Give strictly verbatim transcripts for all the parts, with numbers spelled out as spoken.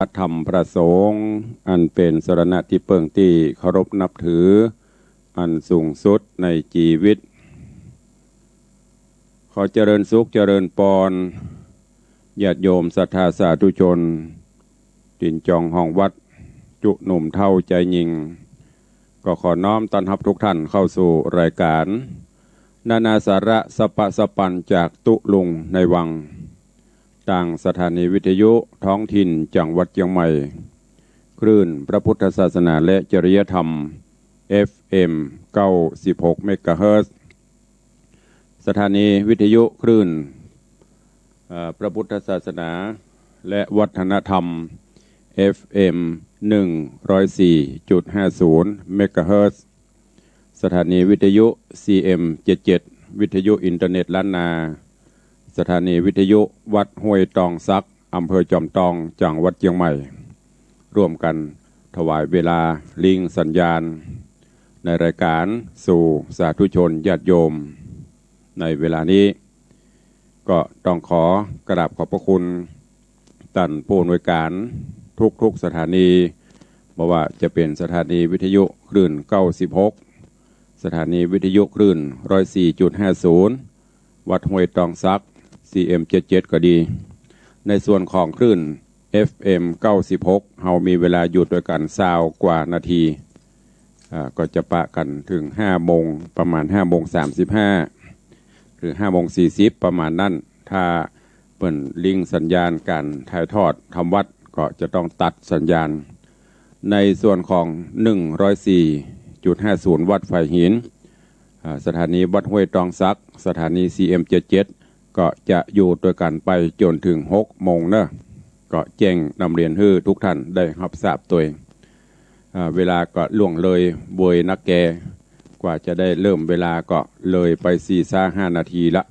พระธรรมพระสงฆ์ อันเป๋นสรณะตี้เปิ้งตี้เคารพนับถือ อันสูงสุดในจีวิต ขอเจริญสุขเจริญปอน ญาติโยมศรัทธาสาธุชน ตี้จองห้องวัด จุหนุ่มเฒ่าจายญิง ก็ขอน้อมต้อนฮับทุกท่านเข้าสู่รายก๋าน นานาสาระสะปะสะปันจากตุ๊ลุงในวัง ตางสถานีวิทยุท้องถิ่นจังหวัดเจียงใหม่ คลื่นพระพุทธศาสนาและจริยธรรม เอฟเอ็ม เก้าสิบหก เมกะเฮิรตซ์ สถานีวิทยุคลื่น เอ่อ พระพุทธศาสนาและวัฒนธรรม เอฟเอ็ม หนึ่งร้อยสี่จุดห้าศูนย์ เมกะเฮิรตซ์ สถานีวิทยุ ซีเอ็ม เจ็ดเจ็ด วิทยุอินเทอร์เน็ตล้านนา สถานีวิทยุวัดห้วยตองสัก อำเภอจอมตอง จังหวัดเจียงใหม่ ร่วมกั๋นถวายเวลาลิงก์สัญญาณ ในรายก๋านสู่สาธุชนญาติโยม ในเวลานี้ ก็ต้องขอกราบขอบพระคุณ ต้านผู้อำนวยก๋านทุกๆ สถานี บ่ว่าจะเป๋นสถานีวิทยุคลื่น เก้าสิบหก สถานีวิทยุคลื่น ร้อยสี่จุดห้าศูนย์ วัดห้วยตองสัก ซีเอ็ม เจ็ดเจ็ด ก็ดี ในส่วนของคลื่น เอฟเอ็ม เก้าสิบหก เฮามีเวลาอยู่ตวยกั๋นซาวกว่านาที อ่า ก็จะปะกั๋นเถิงห้าโมง ประมาณห้าโมงสามสิบห้า หรือห้าโมงสี่สิบ ประมาณนั้น ถ้าเปิ้นลิงก์สัญญาณก๋านถ่ายทอดธรรมวัตร ก็จะต้องตัดสัญญาณ ในส่วนของ หนึ่งร้อยสี่จุดห้าศูนย์ วัดฝายหิน อ่า สถานีวัดห้วยตองสัก สถานี ซีเอ็ม เจ็ดเจ็ด ก็จะอยู่ตวยกั๋นไปจ๋นเถิงหกโมงเนาะ ก็แจ้งนำเรียนหื้อทุกท่านได้ฮับทราบตวย อ่า เวลาก็ล่วงเลยเวยนักแก กว่าจะได้เริ่มเวลาก็เลยไปสี่ซะห้านาทีละ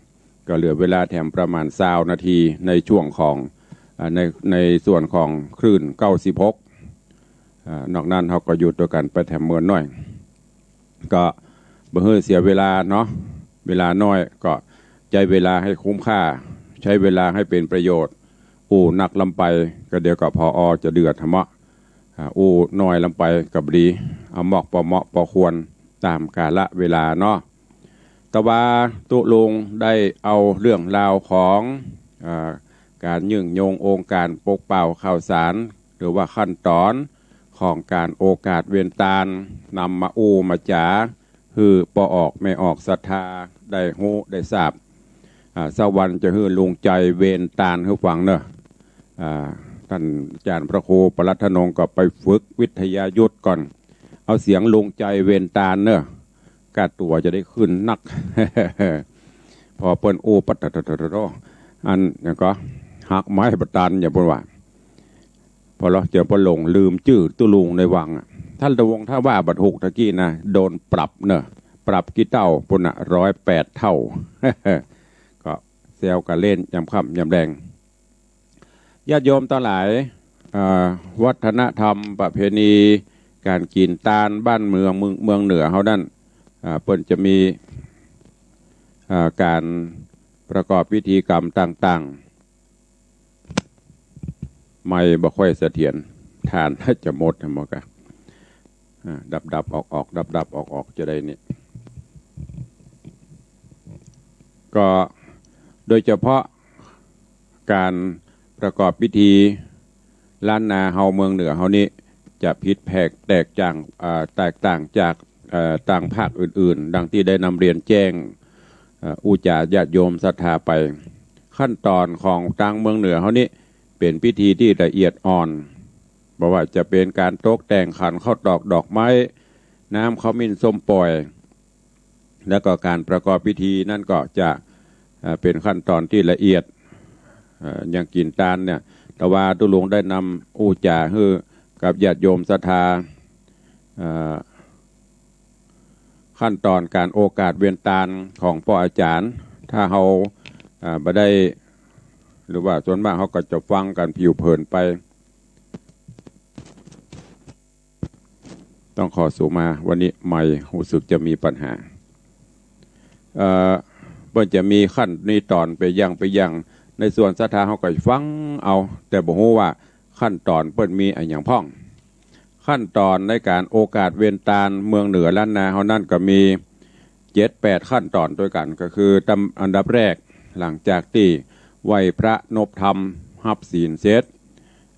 ก็เหลือเวลาแถมประมาณซาวนาทีในช่วงของ อ่า ใน ในส่วนของคลื่น เก้าสิบหก อ่า นอกนั้นเฮาก็อยู่ตวยกั๋นไปแถมเมินหน้อย ก็บ่หื้อเสียเวลาเนาะ เวลาน้อยก็ใจ๊เวลาหื้อคุ้มค่า ใจ๊เวลาหื้อเป๋นประโยชน์ อู้นักล้ำไป ก็เดี๋ยวก็ ผอ. จะเดือดหะเมาะ อ่า อู้น้อยล้ำไปก็บ่ดี เอามอกปอเหมาะปอควรต๋ามกาละเวลาเนาะ แต่ว่าตุ๊ลุงได้เอาเรื่องราวของ อ่า ก๋านยื่นโยงองค์ก๋านปกเป๋าข่าวสาร หรือว่าขั้นต๋อนของก๋านโอกาสเวนตาน นำมาอู้มาจ๋า หื้อป้อออกแม่ออกศรัทธาได้ฮู้ได้ทราบ อ่า สักวันจะหื้อลุงใจ๋เวนตานหื้อฟังเนาะ อ่า ต้านอาจ๋ารย์พระครูปรัตถนงค์ก็ไปฝึกวิทยายุทธก่อน เอาเสียงลุงใจ๋เวนตานเนาะ ก้าตั๋วจะได้ขึ้นนัก พอเปิ้นอู้ปัดตะตะตะตะ อันนั้นก็หักไม้บ่ตัน อย่างเปิ้นว่า พอลอเจียวป้อหลงลืมจื้อตุ๊ลุงในวังอะ ต้านตะวงท่าว่าบ่ถูกตะกี้นะ โดนปรับเนาะ ปรับกี่เต้าปู้นน่ะ ร้อยแปดเต้า ก็แซวกั๋นเล่นยามค่ำยามแลง ญาติโยมตังหลาย อ่า วัฒนธรรมประเพณีก๋านกิ๋นตานบ้านเมือง เมือง เมืองเหนือเฮานั้น อ่า เปิ้นจะมี อ่า ก๋านประกอบพิธีกรรมต่างๆ ไมค์บ่ค่อยเสถียร ถ่านน่าจะหมดหะเมาะกะ อ่า ดับๆ ออกๆ ดับๆ ออกๆ จะได้นี่ ก็โดยเฉพาะก๋านประกอบพิธีล้านนาเฮาเมืองเหนือเฮานี้ จะผิดแผกแตกจ่าง อ่า แตกต่างจาก เอ่อ ตางภาคอื่นๆ ดังตี้ได้นำเรียนแจ้ง เอ่อ อู้จ๋าญาติโยมศรัทธาไป ขั้นต๋อนของตางเมืองเหนือเฮานี้ เป๋นพิธีตี้ละเอียดอ่อน บ่ว่าจะเป๋นก๋านตกแต่งขันข้าวตอกดอกไม้ น้ำขมิ้นส้มป่อย แล้วก็ก๋านประกอบพิธีนั้นก็จะ เอ่อ เป๋นขั้นต๋อนตี้ละเอียด เอ่อ อย่างกิ๋นตานเนี่ย แต่ว่าตุ๊ลุงได้นำอู้จ๋าหื้อกับญาติโยมศรัทธา เอ่อ ขั้นต๋อนก๋านโอกาสเวนตานของป้ออาจ๋ารย์ ถ้าเฮา เอ่อ บ่ได้ หรือว่าส่วนมากเฮาก็จะฟังกั๋นผิวเผินไป ต้องขอสูมา วันนี้ไมค์ฮู้สึกจะมีปัญหา เอ่อ เปิ้นจะมีขั้นมีต๋อนไปอย่างไปอย่าง ในส่วนศรัทธาเฮาก็ฟังเอา แต่บ่ฮู้ว่า ขั้นต๋อนเปิ้นมีอะหยังพ่อง ขั้นต๋อนในก๋านโอกาสเวนตาลเมืองเหนือล้านนาเฮานั้นก็มีเจ็ดแปดขั้นต๋อนตวยกั๋น ก็คือตำ อันดับแรก หลังจากตี้ไหว้พระนบธรรมฮับศีลเสร็จ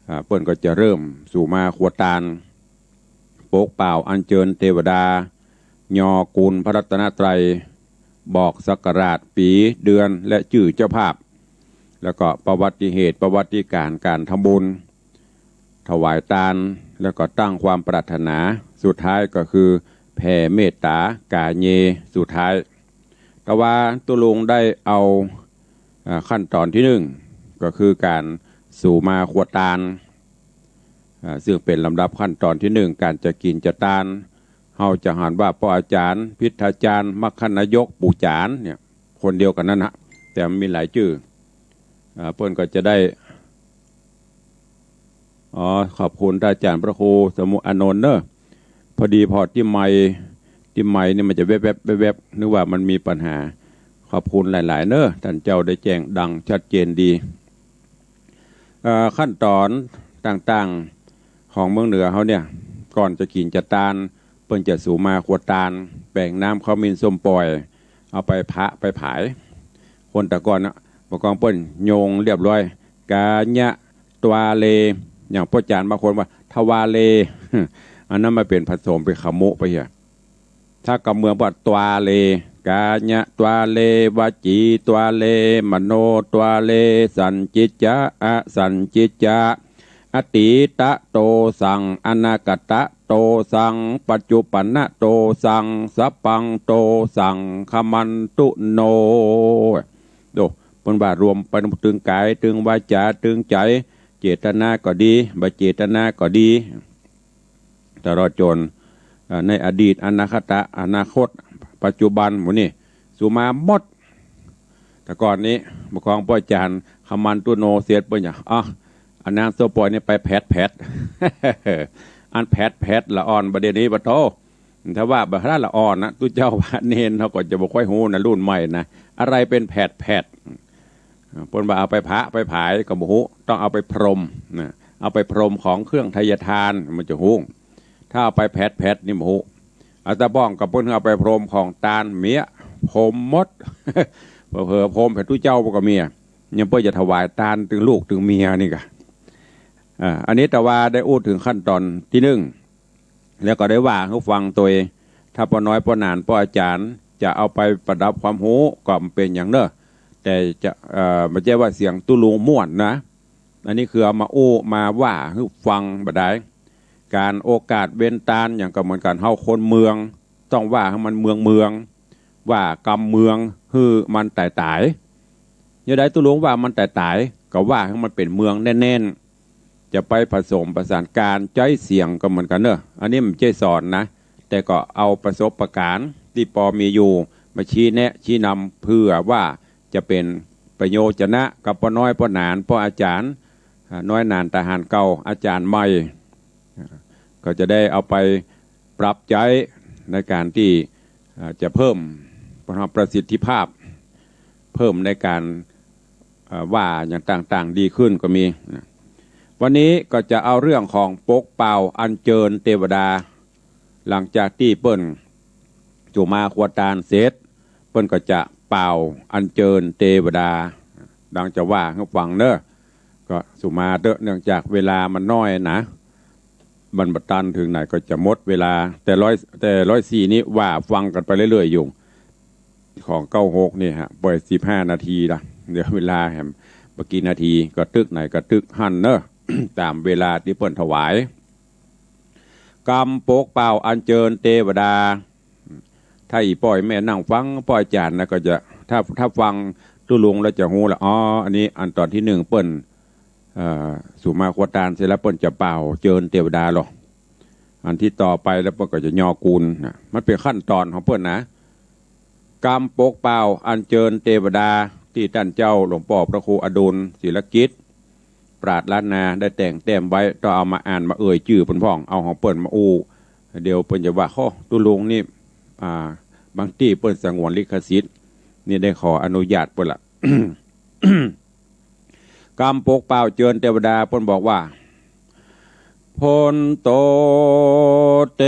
อ่า เปิ้นก็จะเริ่มสู่มาครัวตาล ปกเป่าอัญเจิญเตวดา ยอกูลพระรัตนตรัย บอกศักราช ปี๋ เดือน และจื้อเจ้าภาพ แล้วก็ประวัติเหตุ ประวัติก๋ารณ์ ก๋านทำบุญ ถวายตาน แล้วก็ตั้งความปรารถนา สุดท้ายก็คือแผ่เมตตากาเย สุดท้าย แต่ว่าตุ๊ลุงได้เอา อ่า ขั้นต๋อนตี้นึ่ง ก็คือก๋านสู่มาครัวตาล อ่า ซึ่งเป๋นลำดับขั้นต๋อนตี้นึ่ง ก๋านจะกิ๋นจะตาน เฮาจะหันว่าป้ออาจ๋ารย์ พิทธาจ๋ารย์ มัคคนายก ปู่จ๋ารย์เนี่ย คนเดียวกั๋นนั้นนะ แต่มันมีหลายจื้อ อ่า เปิ้นก็จะได้ อ๋อ ขอบคุณต้านอาจ๋ารย์พระครูสมุติอานนท์เนอะ พอดีพอตี้ไมค์ ตี้ไมค์นี่มันจะแวบๆ แวบๆ นึกว่ามันมีปัญหา ขอบคุณหลายๆ เนอะ ต้านเจ้าได้แจ้งดังชัดเจนดี เอ่อ ขั้นต๋อนต่างๆ ของเมืองเหนือเฮาเนี่ย ก่อนจะกิ๋นจะตาน เปิ้นจะสู่มาครัวตาล แป๋งน้ำข้าวมินส้มป่อย เอาไปผะไปผาย คนแต่ก่อนนะ บ่ากองเปิ้นโยงเรียบร้อย กายะ ตวาเล อย่างป้ออาจ๋ารย์บางคนว่า ทวาเล อันนั้นมันเป๋นผสมเป๋นขมุไปเหีย ถ้ากำเมืองว่าตวาเล กายะตวาเล วจีตวาเล มโนตวาเล สัญจิจจะ อสัญจิจจะ อตีตะโตสัง อนากตะโตสัง ปัจจุปันนะโตสัง สัพพังโตสัง คมันตุโน โด เปิ้นว่ารวมไปตึงก๋าย ตึงวาจ๋า ตึงใจ๋ เจตนาก็ดี บ่เจตนาก็ดี ตลอดจ๋น เอ่อ ในอดีต อนาคต อนาคต ปัจจุบัน หมู่นี่ สู่มาหมด แต่ก่อนนี้ บ่ากองป้ออาจ๋ารย์ คมันตุโน เสร็จเปิ้นจะ อ๋อ อันน้ำส้มป่อยนี่ไปแผดแผด อันแผดแผดละอ่อน บ่าเดี่ยวนี้ปะโธ่ ถ้าว่าบ่าละอ่อนนะ ตุ๊เจ้าพระเณรเฮาก็จะบ่ค่อยฮู้นะ รุ่นใหม่นะ อะไรเป๋นแผดแผด เปิ้นว่าเอาไปผะไปผายก็บ่ฮู้ ต้องเอาไปพรมนะ เอาไปพรมของเครื่องไทยทานมันจะฮู้ ถ้าเอาไปแผดแผดนี่บ่ฮู้ อาตมาบ้องกับเปิ้นเอาไปพรมของตานเมีย พรมหมด เผลอๆ พรมแผดตุ๊เจ้าก็มี ยังเปิ้นจะถวายตานตึงลูกตึงเมียนี่กะ อ่า อันนี้แต่ว่าได้อู้เถิงขั้นต๋อนตี้นึ่ง แล้วก็ได้ว่าหื้อฟังตวย ถ้าป้อน้อยป้อหนานป้ออาจ๋ารย์จะเอาไปประดับความฮู้ก็บ่เป๋นหยังเน่อ แต่จะ เอ่อ บ่ใจ้ว่าเสียงตุ๊ลุงม่วนนะ อันนี้คือเอามาอู้มาว่าหื้อฟังบ่าดาย ก๋านโอกาสเวนตาลหยังก็เหมือนกั๋น เฮาคนเมือง ต้องว่าหื้อมันเมืองๆ ว่ากำเมืองหื้อมันต๋ายๆ ยะใดตุ๊ลุงว่ามันต๋ายๆ ก็ว่าหื้อมันเป๋นเมืองแน่นๆ จะไปผสมประสานก๋านใจ๊เสียงก็เหมือนกั๋นเน่อ อันนี้มันบ่ใจ้สอนนะ แต่ก็เอาประสบก๋ารณ์ตี้ปอมีอยู่มาชี้แนะชี้นำ เปื้อว่าจะเป๋นประโยชนะกับป้อน้อยป้อหนานป้ออาจ๋ารย์ อ่า น้อยหนานทหารเก่า อาจ๋ารย์ใหม่ อ่า ก็จะได้เอาไปปรับใจ๊ในก๋านตี้ อ่า จะเพิ่มประสิทธิภาพ เพิ่มในก๋าน เอ่อ ว่าอย่างต่างๆ ดีขึ้นก็มีนะ วันนี้ก็จะเอาเรื่องของปกเป่าอัญเจิญเตวดา หลังจากตี้เปิ้นสู่มาครัวตาลเสร็จ เปิ้นก็จะเป่าอัญเจิญเตวดา ดังจะว่าหื้อฟังเน่อ ก็สู่มาเต๊อะ เนื่องจากเวลามันน้อยนะ มันบ่ตัน เถิงไหนก็จะหมดเวลา แต่ร้อย แต่ร้อยสี่นี่ว่าฟังกั๋นไปเรื่อยๆ อยู่ ของเก้าหกนี่ฮะ ปล่อยสิบห้านาทีละ เหลือเวลาแหมบ่กี่นาที ก็ตึกไหนก็ตึกหั้นเน่อ ต๋ามเวลาตี้เปิ้นถวาย กำปกเป่าอัญเจิญเตวดา ถ้าอี่ป้ออี่แม่นั่งฟังป้ออาจ๋ารย์นะ ก็จะ ถ้า ถ้าฟังตุ๊ลุงแล้วจะฮู้ละ อ๋อ อันนี้อันต๋อนตี้นึ่งเปิ้น เอ่อ สู่มาครัวตาลเสร็จแล้วเปิ้นจะเป่าเจิญเตวดาลอ อันตี้ต่อไปแล้วเปิ้นก็จะยอกูลนะ มันเป๋นขั้นต๋อนของเปิ้นนะ กำปกเป่าอัญเจิญเตวดา ตี้ต้านเจ้าหลวงป้อพระครูอดุลศิลกิจ ปราชญ์ล้านนาได้แต่งแต้มไว้ ต้องเอามาอ่านมาเอ่ยจื้อเปิ้นพ่อง เอาของเปิ้นมาอู้ เดี๋ยวเปิ้นจะว่า โอ้ ตุ๊ลุงนี่ อ่า บางตี้เปิ้นสงวนลิขสิทธิ์ นี่ได้ขออนุญาตเปิ้นละ กำปกเป่าเจิญเตวดา เปิ้นบอกว่า โพนโต เต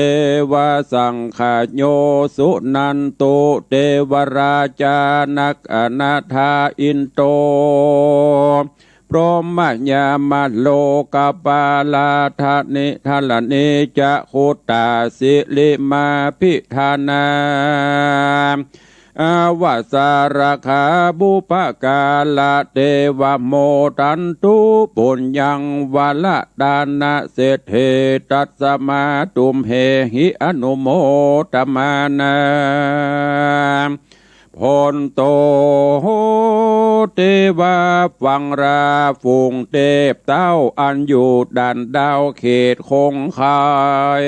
วะสังขโย สุนันตุ เตวราจา นักขณทา อินโต พรหมยามโลกปาลา ธนิธรณี จคุตตา สิริมาภิธานา อวสารคาบุปการะ เตวะโมทันตุ ปุญญังวะระตานะเศรษฐี ตัสมาตุมเหหิ อนุโมทมานา โพนโต เตวะฟังรา ฝูงเตพเต้า อันอยู่ด่านดาวเขตคงคาย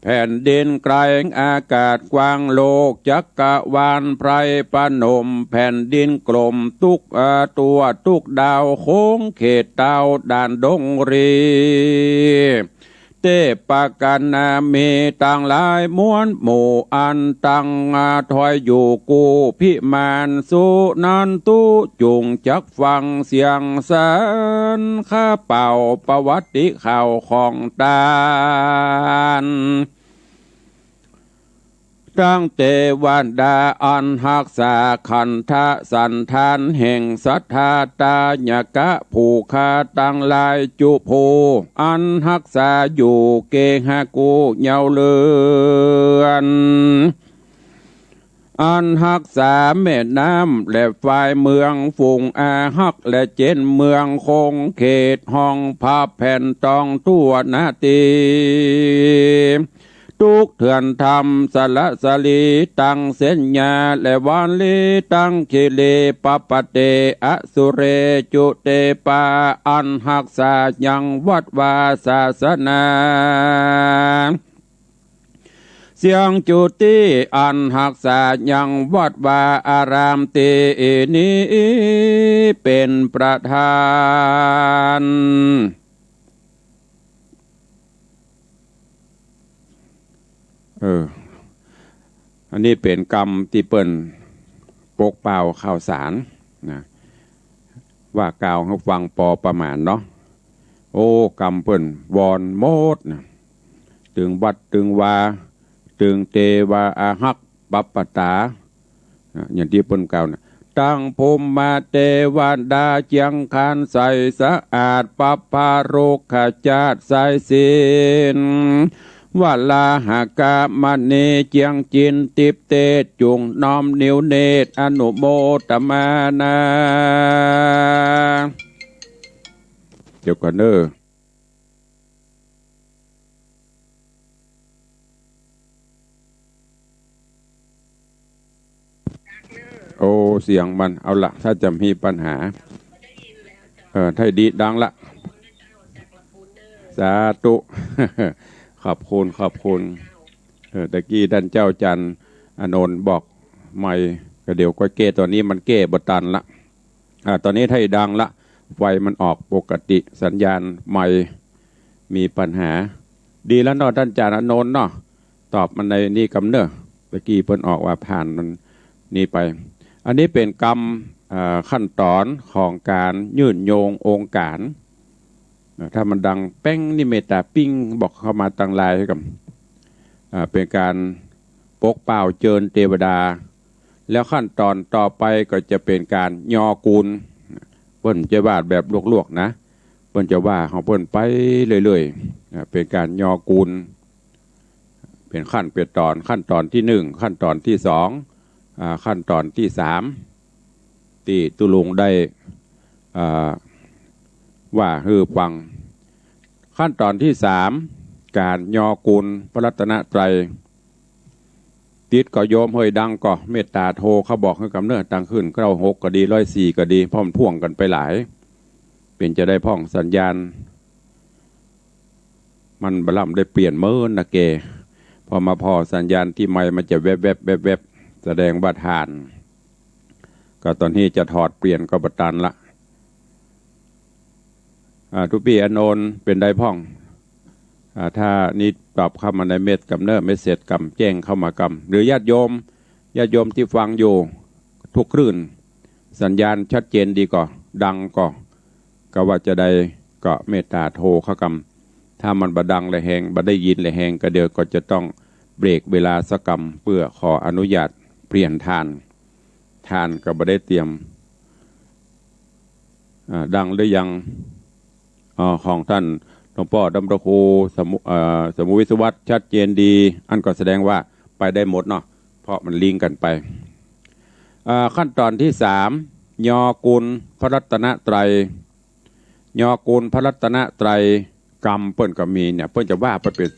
แผ่นดินไกลอากาศกว้าง โลกจักรวาลไพรพนม แผ่นดินกลมทุก เอ่อ ทั่วทุกดาว คงเขตเต้าด่านดงรี เตพปะกะนามีตังหลายมวลหมู่ อันตัง อ่า ถอยอยู่กู้พิมาน สุนันตุ จุ่งจักฟังเสียงสรรเป๋าประวัติข่าวของต้าน ตังเตวดาอันฮักษาขันธสันธานแห่งสัตถาตายกะผู้ข้าตังหลายจุผู้ อันฮักษาอยู่เกหะกู้เยาว์เลือน อันฮักษาแม่น้ำและฝ่ายเมืองฝูงอาฮัก และเจ๊นเมืองคงเขตห้องพระแผ่นตองทั่วนาตี ทุกเถื่อนธรรมสระสลีตังเส้นยา และวาลีตังคิรีปปะเต อสุเรจุเตปา อันฮักษายังวัดวาศาสนา เสียงจุติอันฮักษายังวัดวาอารามตีนี้เป็นประธาน เออ อันนี้เป๋นกำตี้เปิ้นปกเป่าข่าวสารนะ ว่ากล่าวหื้อฟังปอประมาณเนาะ โอ้ กำเปิ้นวอนหมดนะ ตึงวัดตึงวา ตึงเตวาอาฮักปัปปะตา นะ อย่างตี้เปิ้นกล่าวนะ ตังภูมิมาเตวดาเจียงคานใสสะอาด ปัปปะรุกขจาตุสายศีล วราหะกะมณีเจียงจินติบเตศ จุ่งน้อมนิวเนตรอนุโมทมานา เดี๋ยวก่อนเน้อ โอ้ เสียงมัน เอาละ ถ้าจะมีปัญหา เออ ถ้าดีดังละ สาธุ ขอบคุณ ขอบคุณ เออ ตะกี้ต้านเจ้าจันทร์อานนท์บอกไมค์ ก็เดี๋ยวก็แก้ ต๋อนนี้มันแก้บ่ตันละ อ่า ต๋อนนี้ถ้าดังละ ไฟมันออกปกติ สัญญาณไมค์มีปัญหา ดีแล้วเนาะ ต้านจันทร์อานนท์เนาะ ตอบมาในนี้กำเน้อ ตะกี้เปิ้นออกว่าผ่านมันนี้ไป อันนี้เป๋นกำ เอ่อ ขั้นต๋อนของก๋านยื่นโยงองค์ก๋าน เอ่อ ถ้ามันดังแป๊งนี่เมตต๋าปิ้งบอกเข้ามาตังไลน์หื้อกำ อ่า เป๋นก๋านปกเป่าเจิญเตวดา แล้วขั้นต๋อนต่อไปก็จะเป๋นก๋านยอกูล เปิ้นจะว่าแบบลวกๆ นะ เปิ้นจะว่าของเปิ้นไปเรื่อยๆ อ่า เป๋นก๋านยอกูล เป๋นขั้นเป๋นต๋อน ขั้นต๋อนตี้หนึ่ง ขั้นต๋อนตี้สอง อ่า ขั้นต๋อนตี้สาม ตี้ตุ๊ลุงได้ อ่า ว่าหื้อฟัง ขั้นต๋อนตี้สาม ก๋านยอกูลพระรัตนตรัย ติดก่อโยมเฮย ดังก่อเมตต๋าโทรเข้าบอกหื้อกำเน้อ ตังคลื่นเก้าหกก็ดี ร้อยสี่ก็ดี เพราะมันพ่วงกั๋นไปหลาย เป๋นจะใดพ่องสัญญาณ มันบ่ล้ำได้เปลี่ยนเมินนะแก พอมาผ่อสัญญาณตี้ไมค์มันจะแวบๆ แวบๆ แสดงว่าถ่าน ก็ต๋อนนี้จะถอดเปลี่ยนก็บ่ตันละ อ่า ตุ๊ปี้อานนท์เป๋นใดพ่อง อ่า ถ้านี้ตอบเข้ามาในเมสกำเน้อ เมสเสจกำ แจ้งเข้ามากำ หรือญาติโยม ญาติโยมตี้ฟังอยู่ทุกคลื่น สัญญาณชัดเจนดีก่อ ดังก่อ ก็ว่าจะใด ก็เมตตาโทรเข้ากำ ถ้ามันบ่ดังแลแฮง บ่ได้ยินแลแฮง ก็เดี๋ยวก็จะต้องเบรกเวลาสักกำ เปื้อขออนุญาตเปลี่ยนถ่าน ถ่านก็บ่ได้เตรียม อ่า ดังหรือยัง อ๋อ ของต้านหลวงป้อดำรงครู สมุ เอ่อ สมุวิศวัตร ชัดเจนดี อันก็แสดงว่าไปได้หมดเนาะ เพราะมันลิงก์กั๋นไป อ่า ขั้นตอนตี้สาม ยอกูลพระรัตนตรัย ยอกูลพระรัตนตรัย กำเปิ้นก็มีเนี่ย เปิ้นจะว่าไปเป๋น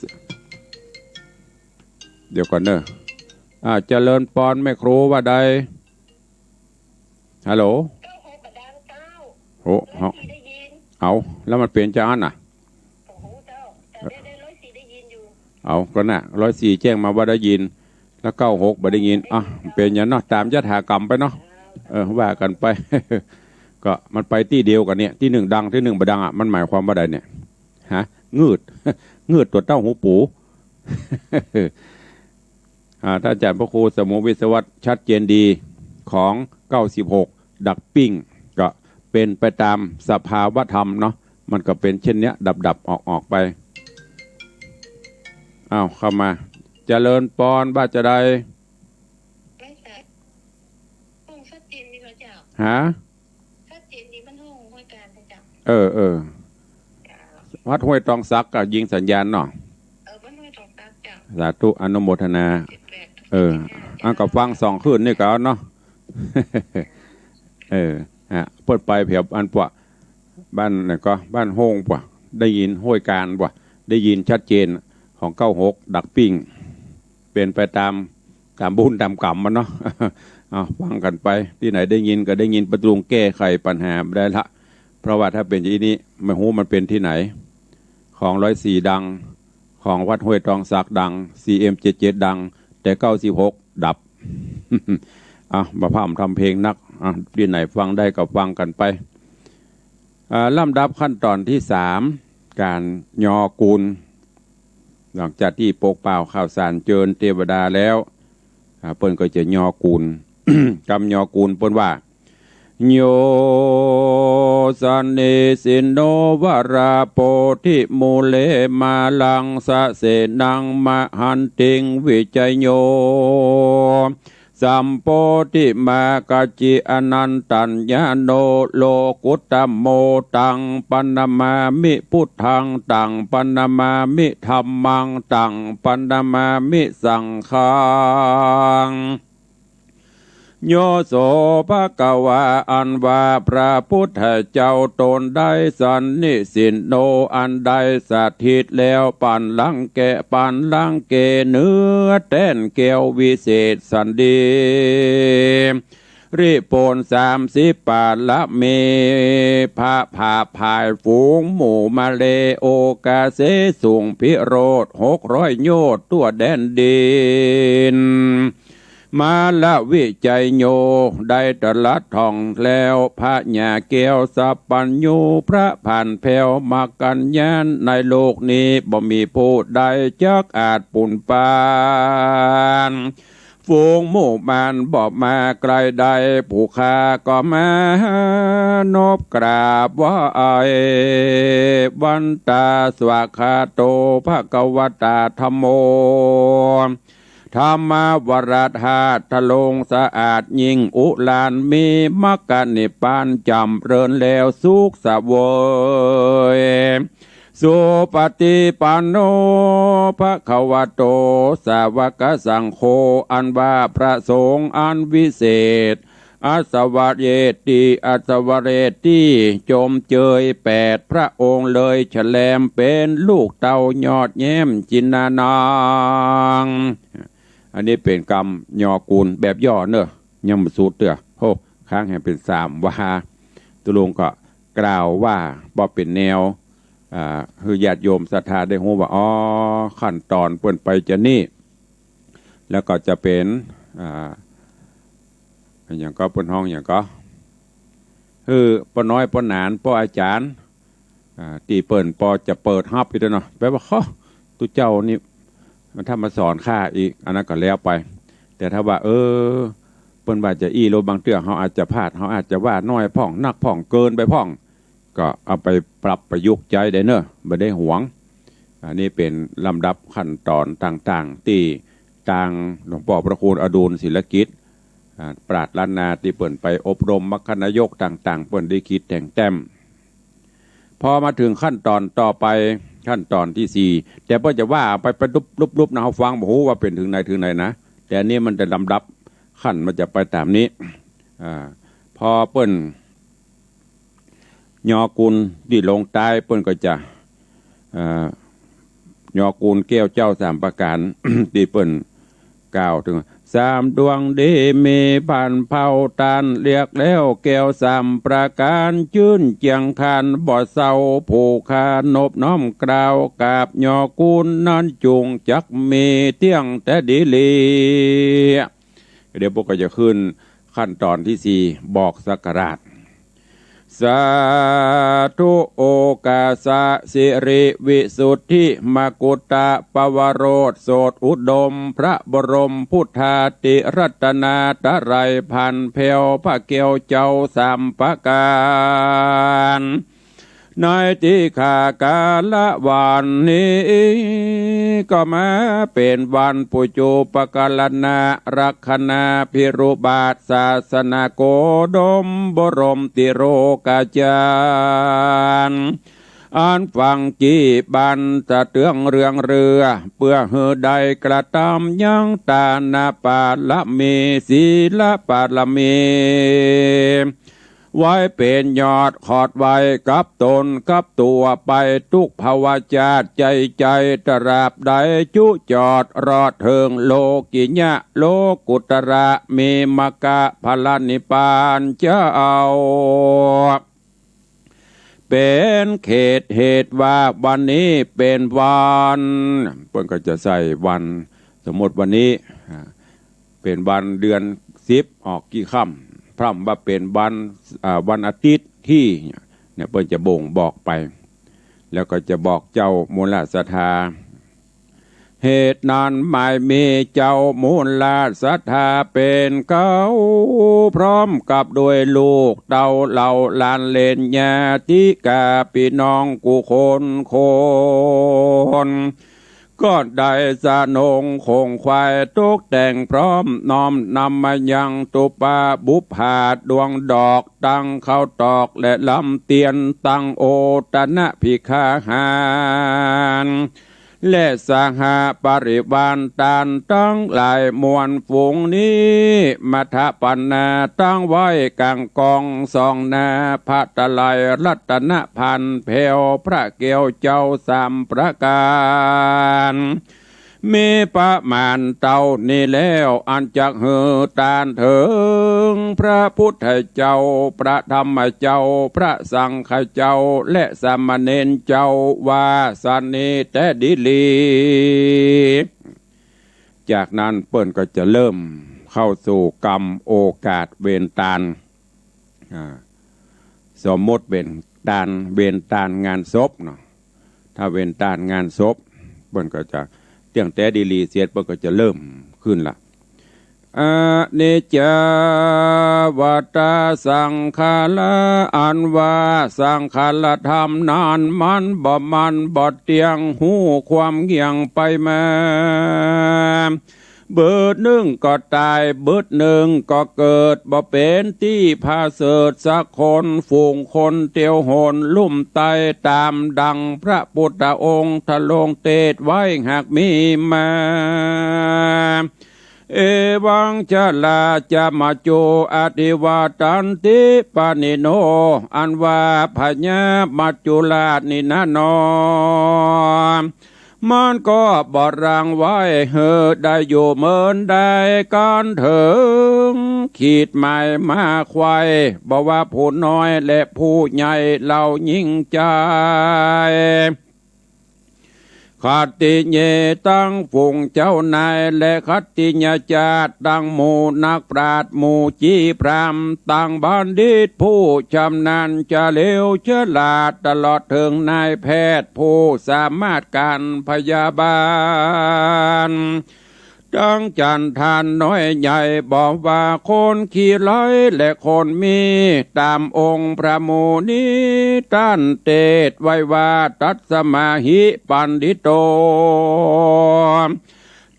เดี๋ยวก่อนเน่อ อ่า เจริญปอนแม่ครูว่าใด ฮัลโหล เก้าหกบ่ดังเจ้า โอ้ ร้อยสี่ได้ยิน เอา แล้วมันเป๋นจาอั้นน่ะ โอ้โหเจ้า แต่ได้ ได้ร้อยสี่ได้ยินอยู่ เอา ก็น่ะ ร้อยสี่แจ้งมาว่าได้ยิน แล้วเก้าหกบ่ได้ยิน อ่ะ เป๋นหยังเนาะ ต๋ามยถากรรมไปเนาะ เออ ว่ากั๋นไป ก็มันไปตี้เดียวกั๋นเนี่ย ตี้นึ่งดัง ตี้นึ่งบ่ดังอ่ะ มันหมายความว่าใดเนี่ย ฮะ งืด งืดตั๋วเต้าหูปู อ่า ต้านอาจ๋ารย์พระครูสมุวิศวัตร ชัดเจนดี ของเก้าสิบหก ดักปิ้ง ก็เป๋นไปต๋ามสภาวธรรมเนาะ มันก็เป๋นเช่นเนี้ย ดับๆ ออกๆ ไป อ้าว เข้ามา เจริญปอน ว่าจะใด ไม่ใช่ ห้องชัดเจนดีกว่าเจ้า ฮะ ชัดเจนดี มันห้องห้วยการเจ้า เออ เออ วัดห้วยตองสักก็ยิงสัญญาณเนาะ เออ วัดห้วยตองสักเจ้า สาธุ อนุโมทนา เจ็ดแปด เออ เจ็ดแปด อันก็ฟังสองคลื่นนี่ก็เอาเนาะ เออ ฮะ เปิ้นไปแถวอันปะ บ้านไหนก็ บ้านโฮงปะ ได้ยินห้วยการปะ ได้ยินชัดเจน ของเก้าหก ดักปิ้ง เป๋นไปต๋าม ต๋ามบุญต๋ามกรรมมันเนาะ เอา ฟังกั๋นไป ตี้ไหนได้ยินก็ได้ยิน ปะตุงแก้ไขปัญหาบ่ได้ละ เพราะว่าถ้าเป๋นอย่างอี้นี่ ไม่ฮู้มันเป๋นตี้ไหน ของร้อยสี่ดัง ของวัดห้วยตองสักดัง ซีเอ็มเจ็ดเจ็ดดัง แต่เก้าสิบหกดับ เอา บ่พร่ำทำเพลงนัก อ่ะ ตี้ไหนฟังได้ก็ฟังกั๋นไป อ่า ลำดับขั้นตอนตี้สาม ก๋านยอกูล หลังจากตี้ปกเป่าข่าวสารเจิญเตวดาแล้ว อ่า เปิ้นก็จะยอกูล กำยอกูลเปิ้นว่า โย สันนิสินโน วราโปธิมูเล มาลังสะเสนัง มหันติง วิจโย สัมโพธิมากจิ อนันตัญญาโณ โลกุตตโม ตังปะนะมามิ พุทธัง ตังปะนะมามิ ธัมมัง ตังปะนะมามิ สังฆัง โย โส ภะคะวา อันว่าพระพุทธเจ้าต๋นได้สันนิสินโณ อันได้สถิตแล้ว ปันหลังแก่ ปันหลังแก่เนื้อแต้นแก้ววิเศษสันดี ริโปนสามสิบปาละมี พะผาผายฝูงหมู่มาเล โอกาเส สูงพิโรธหกร้อยโยชน์ ทั่วแดนดิน มาละวิจโย ได้ตรัสถ่องแล้ว พญาแก้วสัพพัญญู พระผ่านแผ้ว มรรคกัญญาณ ในโลกนี้บ่มีผู้ใดจักอาจปูนปาน ฝูงหมู่มารบ่มาใก้ได้ ผู้ข้าก็มานบกราบไหว้ วันตา สวากขาโต ภะคะวะตา ธัมโม ธรรมวรธาตุทะลงสะอาดยิ่งอุลาน มีมรรคนิพพานจ๋ำเริญแล้วสุขเสวย สุปฏิปันโน ภะคะวะโต สาวกสังโฆ อันว่าพระสงฆ์อันวิเศษ อัศวะเยติ อัศวะเรติ จมเจยแปดพระองค์เลย แฉลมเป๋นลูกเต้ายอดแย้มจินนานัง อันนี้เป๋นกำยอกูลแบบย่อเน่อ ยังบ่สุดเตื้อ โอ้ ค้างแหมเป๋นสามวา ตกลงก็กล่าวว่า บ่เป๋นแนว อ่า หื้อญาติโยมศรัทธาได้ฮู้ว่า อ๋อ ขั้นตอนเปิ้นไปจะนี่ แล้วก็จะเป๋น อ่า หยังก็เปิ้นฮ้องหยังก็ หื้อป้อน้อยป้อหนานป้ออาจ๋ารย์ อ่า ตี้เปิ้นปอจะเปิดฮับอีกแล้วเนาะ แปลว่า ฮะ ตุ๊เจ้านี่ มันถ้ามาสอนข้าอีก อันนั้นก็แล้วไป แต่ถ้าว่า เออ เปิ้นว่าจะอี้โล บางเตื้อเฮาอาจจะพลาด เฮาอาจจะว่าน้อยพ่อง นักพ่อง เกินไปพ่อง ก็เอาไปปรับประยุกต์ใจ๊ได้เน่อ บ่ได้หวง อันนี้เป๋นลำดับขั้นต๋อนต่างๆ ตี้ตางหลวงป้อพระครูอดุลศิลกิจ อ่า ปราชญ์ล้านนา ตี้เปิ้นไปอบรมมรรคนายกต่างๆ เปิ้นได้ขีดแต่งแต้ม พอมาเถิงขั้นต๋อนต่อไป ขั้นต๋อนตี้สี่ แต่เปิ้นจะว่าไป ไปลุบๆๆ นะ เฮาฟังบ่ฮู้ว่าเป๋นเถิงไหนเถิงไหนนะ แต่อันนี้มันจะลำดับขั้น มันจะไปต๋ามนี้ อ่า พอเปิ้น ญอกุลตี้ลงใต้เปิ้นก็จะ เอ่อ ญอกุลแก้วเจ้าสามประก๋าน ตี้เปิ้นกล่าวเถิง สามดวงดีมีพันเผ่าต้าน เรียกแล้วแก้วสามประก๋าน จื้นเจียงคานบ่เศร้า ผู้ข้านบน้อมกล่าวกราบ ญอกุลนั้นจุ่งจักมีเตี้ยงแต๊ดีหลี เดี๋ยวพวกก็จะขึ้นขั้นต๋อนตี้สี่ บอกศักราช สาธุ โอกาสะสิริวิสุทธิมกุฏฏะปวโรสโสตอุดม พระบรมพุทธาติรัตนาตรัยพันแผ้ว พระแก้วเจ้าสามประก๋าน ในตี้ข้ากาละวันนี้ ก็มาเป๋นวันปุจจุปกรณะ ลักขณาภิรุบาท ศาสนโกดมบรมติโลกาจารย์ อันฟังกี้บันสะเตื้องเรืองเรือ เปื้อหื้อได้กระตำยังตานปารมี ศีลปารมี ไว้เป๋นยอดขอดไว้กับต๋นกับตั๋วไป ตุ๊กภวชาติใจ๋ใจ๋ ตราบใดจุจอดรอดเถิงโลกิยะโลกุตระ มีมรรคผลนิพพานเจ้า เป๋นเหตุ เหตุว่าวันนี้เป๋นวัน เปิ้นก็จะใส่วัน สมมุติวันนี้ อ่า เป๋นวันเดือนสิบ ออกกี่ค่ำ พร่ำว่าเป๋นวัน อ่า วันอาทิตย์ตี้ เนี่ย เปิ้นจะบ่งบอกไป แล้วก็จะบอกเจ้ามูลศรัทธา เหตุนั้นหมายมีเจ้ามูลศรัทธาเป๋นเก๊า พร้อมกับด้วยลูกเต้าเหล่าหลานเหลนญาติกาปี้น้องกู้คนคน ก็ได้สนงคงไขว้ตกแต่งพร้อมน้อมนำมายังตุปาบุปผาดวงดอก ตั้งข้าวตอกและลำเตียน ตั้งโอตนะภิกขาหาร และสหปริวารต้านตังหลายมวลฝูงนี้ มาถปนาตั้งไว้ก๋างกองสองหน้าพระตะไลยรัตนพันแผ้วพระแก้วเจ้าสามประก๋าน มีประมาณเต้านี้แล้ว อันจักหื้อต้านเถิงพระพุทธเจ้า พระธรรมเจ้า พระสังฆเจ้า และสามเณรเจ้า ว่าสันนี้แต๊ดีหลี จากนั้นเปิ้นก็จะเริ่มเข้าสู่กรรมโอกาสเวรตาน อ่า สมมุติเป๋นตาน เวรตานงานศพเนาะ ถ้าเวรตานงานศพ เปิ้นก็จะเตี้ยงแต๊ดีหลีเสีย เปิ้นก็จะเริ่มขึ้นละ อนิจจาวัตตาสังขารา อันว่าสังขารธรรมนั้นมันบ่มั่นบ่เตี้ยง ฮู้ความเงี่ยงไปมา บึดนึ่งก็ต๋าย บึดนึ่งก็เกิด บ่เป๋นตี้ผาเสริฐสักคน ฝูงคนเตียวหนลุ่มไต้ ต๋ามดังพระพุทธองค์ทรงเตศน์ไว้หากมีมา เอวัง ชรา จะ มัจจุ อธิวัตตันติ ปาณิโน อันว่าพญามัจจุราชนี้นาหนอ มันก็บ่รังไว้หื้อได้อยู่เมินได้ก๋านเถิง ขีดหมายมาไขว้ บ่ว่าผู้น้อยและผู้ใหญ่ เหล่าหญิงจาย ขัตติเย ตังฝูงเจ้านาย และขัตติยจาติ ตังหมู่นักปราชญ์ หมู่จี้พราหมณ์ ตังบัณฑิตผู้ชำนาญเฉลียวฉลาด ตลอดเถิงนายแพทย์ผู้สามารถก๋านพยาบาล ตังจั๋นทานน้อยใหญ่ บ่ว่าคนขี้ร้ายและคนมี ต๋ามองค์พระมุนีต้านเตสน์ไว้ว่า ตัสมาหิปัณฑิโต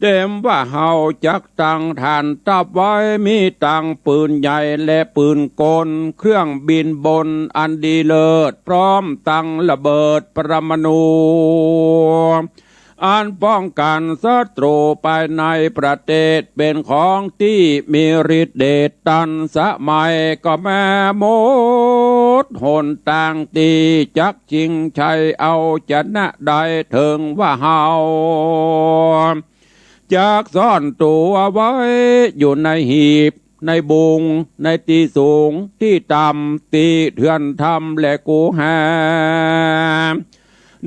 เต๋มว่าเฮาจักตังทานตั๊บไว้ มีตังปืนใหญ่และปืนกล เครื่องบินบนอันดีเลิศ พร้อมตังระเบิดปรมาณู อันป้องกั๋นศัตรูภายในประเตสน์ เป๋นของตี้มีฤทธิ์เดช ตันสมัยก็แม่หมดหนตางตี้จักชิงชัยเอาจนะได้ เถิงว่าเฮาจักซ่อนตั๋วไว้อยู่ในหีบ ในบุง ในตี้สูง ตี้ต่ำ ตี้เถื่อนถ้ำและกูหา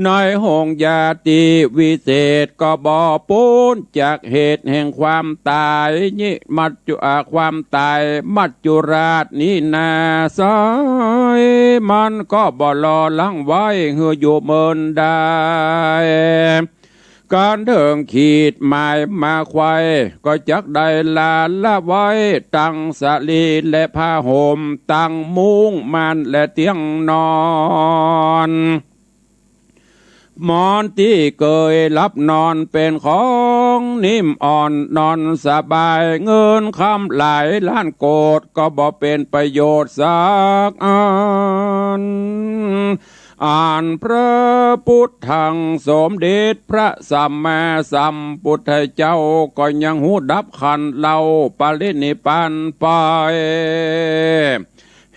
ในห้องยาตี้วิเศษ ก็บ่ป๊นจากเหตุแห่งความต๋าย นิมัจจุ อ่า ความต๋ายมัจจุราชนี้นาไซร้ มันก็บ่หล่อหลังไว้หื้ออยู่เมินได้ ก๋านเถิงขีดหมายมาไขว่ ก็จักได้ละละไว้ตังสะหลีและผ้าห่ม ตังมุ้งม่านและเตียงนอน หมอนตี้เกยหลับนอน เป๋นของนิ่มอ่อนนอนสบาย เงินคำหลายล้านโกด ก็บ่เป๋นประโยชน์สักอัน อันพระพุทธังสมเด็จพระสัมมาสัมพุทธเจ้า ก็ยังฮู้ดับขันธ์เล่าปรินิพพานไป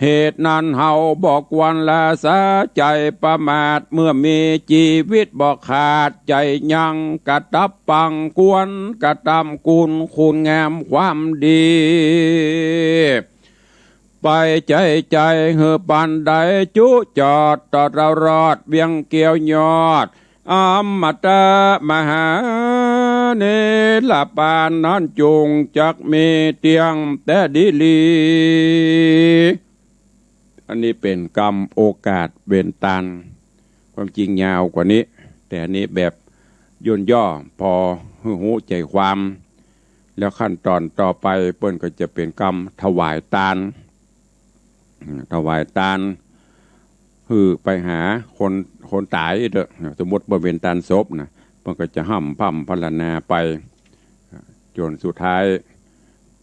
เหตุนั้นเฮาบ่ควรละสาใจ๋ประมาท เมื่อมีจีวิตบ่ขาดใจ๋ยัง กระตับปังควรกระตำกุณคุณงามความดี ไปใจ๋ใจ๋หื้อปานใดจุจอดตลอดเวียงเกี้ยวยอด อมตะมหาเนรปานนั้นจุ่งจักมีเตี้ยงแต๊ดีหลี อันนี้เป๋นกำโอกาสเวนตาน ความจริงยาวกว่านี้ แต่อันนี้แบบย่นย่อพอหื้อฮู้ใจ๋ความ แล้วขั้นต๋อนต่อไปเปิ้นก็จะเป๋นกำถวายตาน อืม ถวายตาน หื้อไปหาคน คนต๋ายเต๊อะ สมมุติว่าเป๋นตานศพนะ เปิ้นก็จะฮ่ำพร่ำพรรณนาไป จ๋นสุดท้าย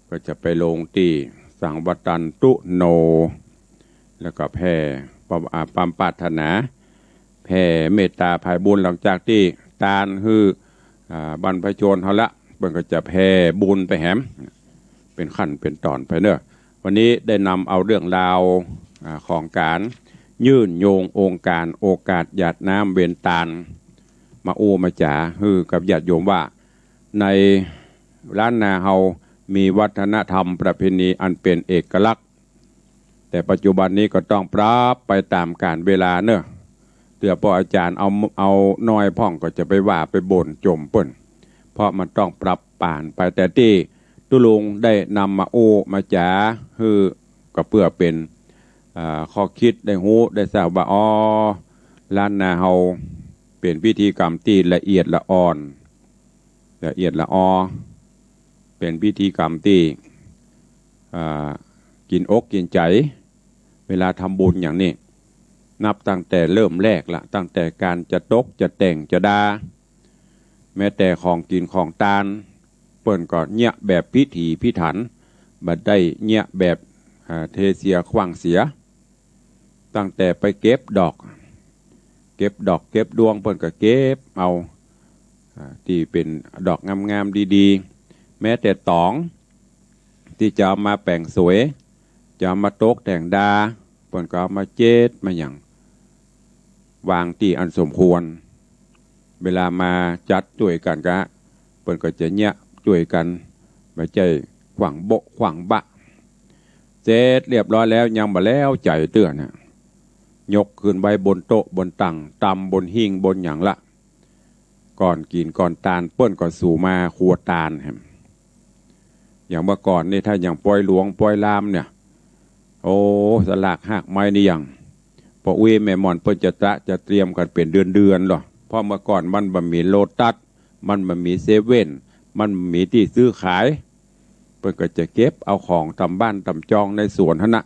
ก็จะไปลงตี้สังวัตตันตุโน แล้วก็แผ่ความ อ่า ความปรารถนา แผ่เมตต๋าผายบุญ หลังจากตี้ตานหื้อ อ่า บรรพชนเฮาละ เปิ้นก็จะแผ่บุญไปแหม เป๋นขั้นเป๋นต๋อนไปเนาะ วันนี้ได้นำเอาเรื่องราว อ่า ของก๋านยื่นโยงองค์การโอกาสหยาดน้ำเวนตาน มาอู้มาจ๋าหื้อกับญาติโยมว่า ในล้านนาเฮามีวัฒนธรรมประเพณีอันเป๋นเอกลักษณ์ แต่ปัจจุบันนี้ก็ต้องปรับไปต๋ามก๋าลเวลาเนาะ เตื้อป้ออาจ๋ารย์เอา เอาน้อยพ่องก็จะไปว่าไปบ่นจ่มเปิ้น เพราะมันต้องปรับป่านไป แต่ตี้ตุ๊ลุงได้นำมาอู้มาจ๋าหื้อก็เปื้อเป๋น อ่า ข้อคิดได้ฮู้ได้ทราบว่า อ๋อ ล้านนาเฮาเป๋นพิธีกรรมตี้ละเอียดละอ่อน ละเอียดละออ เป๋นพิธีกรรมตี้ อ่า กิ๋นอกกิ๋นใจ๋ เวลาทำบุญอย่างนี้ นับตั้งแต่เริ่มแรกละ ตั้งแต่ก๋านจะตกจะแต่งจะดา แม้แต่ของกิ๋นของตาน เปิ้นก็เยียะแบบพิถีพิถัน บ่ได้เยียะแบบ อ่า เทเสียขว้างเสีย ตั้งแต่ไปเก็บดอก เก็บดอกเก็บดวง เปิ้นก็เก็บเอา อ่า ตี้เป๋นดอกงามๆ ดีๆ แม้แต่ต๋อง ตี้จะเอามาแป๋งสวย จะเอามาตกแต่งดา เปิ้นก็เอามาเจ๊ดมาหยัง วางตี้อันสมควร เวลามาจัดจ้วยกั๋นก็ เปิ้นก็จะเยียะจ้วยกั๋น บ่ใจ้ขว้างโบ๊ะขว้างบะ เสร็จเรียบร้อยแล้วยังบ่แล้วใจ๋เตื้อนะ ยกขึ้นไว้บนโต๊ะบนตั๋ง ตำบนหิ้งบนหยังละ ก่อนกิ๋นก่อนตานเปิ้นก็สู่มาครัวตานแหม อย่างเมื่อก่อนนี่ถ้าอย่างปอยหลวงปอยลามเนี่ย โอ้ สลากฮากไม้นี่ยัง ป้ออุ๊ยแม่หม่อนเปิ้นจะตระจะเตรียมกั๋นเป๋นเดือนๆ ลอ เพราะเมื่อก่อนมันบ่มีโลตัส มันบ่มีเซเว่น มันมีตี้ซื้อขาย เปิ้นก็จะเก็บเอาของต๋ามบ้านต๋ามจองในสวนหั้นนะ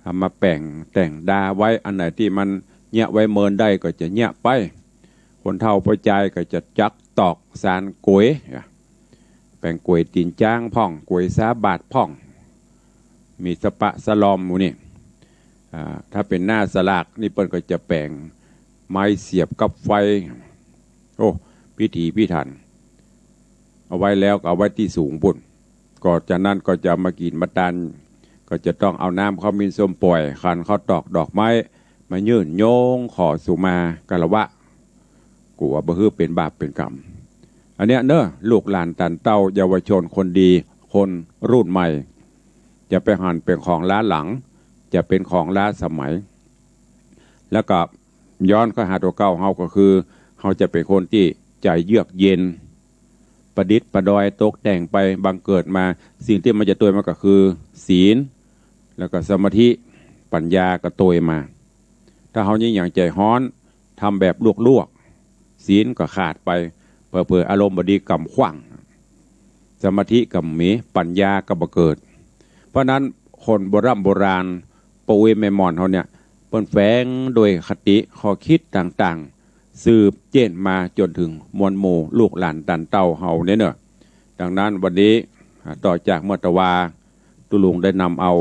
เอามาแป๋งแต่งดาไว้ อันไหนตี้มันเยียะไว้เมินได้ก็จะเยียะไป คนเฒ่าป้อจายก็จะจักตอกซานก๋วย แป๋งก๋วยตี๋นจ๊างพ่อง ก๋วยซาบาดพ่อง มีสะปะสะลอมหมู่นี้ อ่า ถ้าเป๋นหน้าสลากนี่เปิ้นก็จะแป๋งไม้เสียบกับไฟ โอ้ พิถีพิถัน เอาไว้แล้วก็เอาไว้ตี้สูงปู๊น ก็จากนั้นก็จะเอามากิ๋นมาตาน ก็จะต้องเอาน้ำข้าวหมิ่นส้มป่อย ขันข้าวตอกดอกไม้ มายื่นโยงขอสุมาคารวะ กั๋วบ่หื้อเป๋นบาปเป๋นกรรม อันเนี้ยเนาะ ลูกหลานตานเต้าเยาวชนคนดี คนรุ่นใหม่ จะไปหันเป๋นของล้าหลัง จะเป๋นของล้าสมัย แล้วก็ย้อนเข้าหาตั๋วเก่าเฮาก็คือ เฮาจะเป๋นคนตี้ใจ๋เยือกเย็น ประดิษฐ์ประดอยตกแต่งไป บังเกิดมา สิ่งตี้มันจะตวยมาก็คือ ศีล แล้วก็สมาธิ ปัญญาก็ตวยมา ถ้าเฮายิ่งหยั่งใจ๋ฮ้อน ทำแบบลวกๆ ศีลก็ขาดไป เผลอๆ อารมณ์บ่ดีก่ำขว้าง สมาธิก็บ่มี ปัญญาก็บ่เกิด เพราะนั้นคนโบร่ำโบราณ ป้ออุ๊ยแม่หม่อนเฮาเนี่ย เปิ้นแฝงโดยคติข้อคิดต่างๆ สืบเจ๊นมาจ๋นเถิงมวลหมู่ลูกหลานตานเต้าเฮาเนี่ยเนาะ ดังนั้นวันนี้ อ่า ต่อจากเมื่อตะวา ตุ๊ลุงได้นำเอา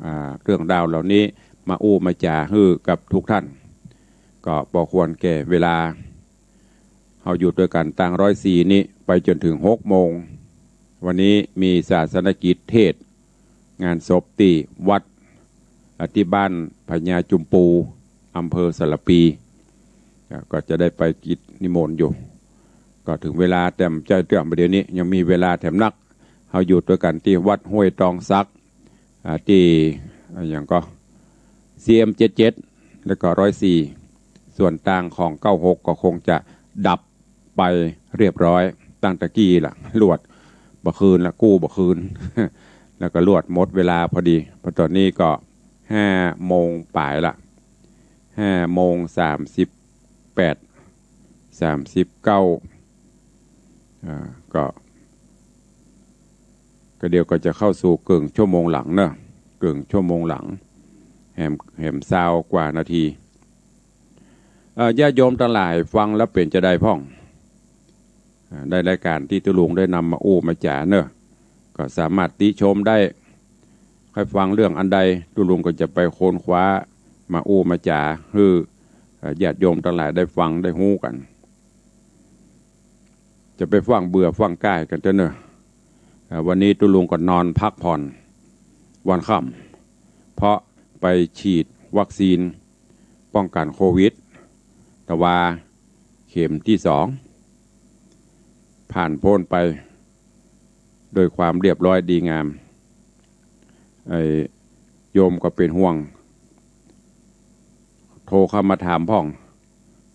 อ่า เรื่องราวเหล่านี้มาอู้มาจ๋าหื้อกับทุกท่าน ก็ปอควรแก่เวลา เฮาอยู่ตวยกั๋นตั้งร้อยสี่นี้ไปจ๋นเถิงหกโมง วันนี้มีศาสนกิจเทศน์ งานศพตี้วัด อ่า ตี้บ้านพญาจุมปู อำเภอสารภี ก็ ก็จะได้ไปกิจนิมนต์อยู่ ก็เถิงเวลาแต้มใจ้เตื้อ บ่าเดี๋ยวนี้ยังมีเวลาแถมนัก เฮาอยู่ตวยกั๋นตี้วัดห้วยตองสัก อ่า ตี้ อ่า หยังก็ ซีเอ็มเจ็ดเจ็ด แล้วก็ร้อยสี่ ส่วนตางของเก้าหกก็คงจะดับไปเรียบร้อย ตั้งแต่กี้ละ ลวดบ่คืนละ กู้บ่คืน แล้วก็ลวดหมดเวลาพอดี เพราะต๋อนนี้ก็ห้าโมงป๋ายละ ห้าโมงสามสิบแปด สามสิบเก้า อ่า ก็ ก็เดี๋ยวก็จะเข้าสู่เกิ่งชั่วโมงหลังเนาะ เกิ่งชั่วโมงหลัง แหม แหมซาวกว่านาที เอ่อ ญาติโยมตังหลายฟังแล้วเป๋นจาใดพ่อง อ่า ได้รายก๋านตี้ตุ๊ลุงได้นำมาอู้มาจ๋าเนาะ ก็สามารถติชมได้ ใค่ฟังเรื่องอันใด ตุ๊ลุงก็จะไปค้นคว้ามาอู้มาจ๋าหื้อ เอ่อ ญาติโยมตังหลายได้ฟังได้ฮู้กั๋น จะไปฟั่งเบื่อฟั่งก้ายกั๋นเต๊อะเนาะ อ่า วันนี้ตุ๊ลุงก็นอนพักผ่อนวันค่ำ เพราะไปฉีดวัคซีนป้องกั๋นโควิด ตะวาเข็มตี้สอง ผ่านป๊นไปโดยความเรียบร้อยดีงาม ไอ้โยมก็เป๋นห่วง โทรเข้ามาถามพ่อง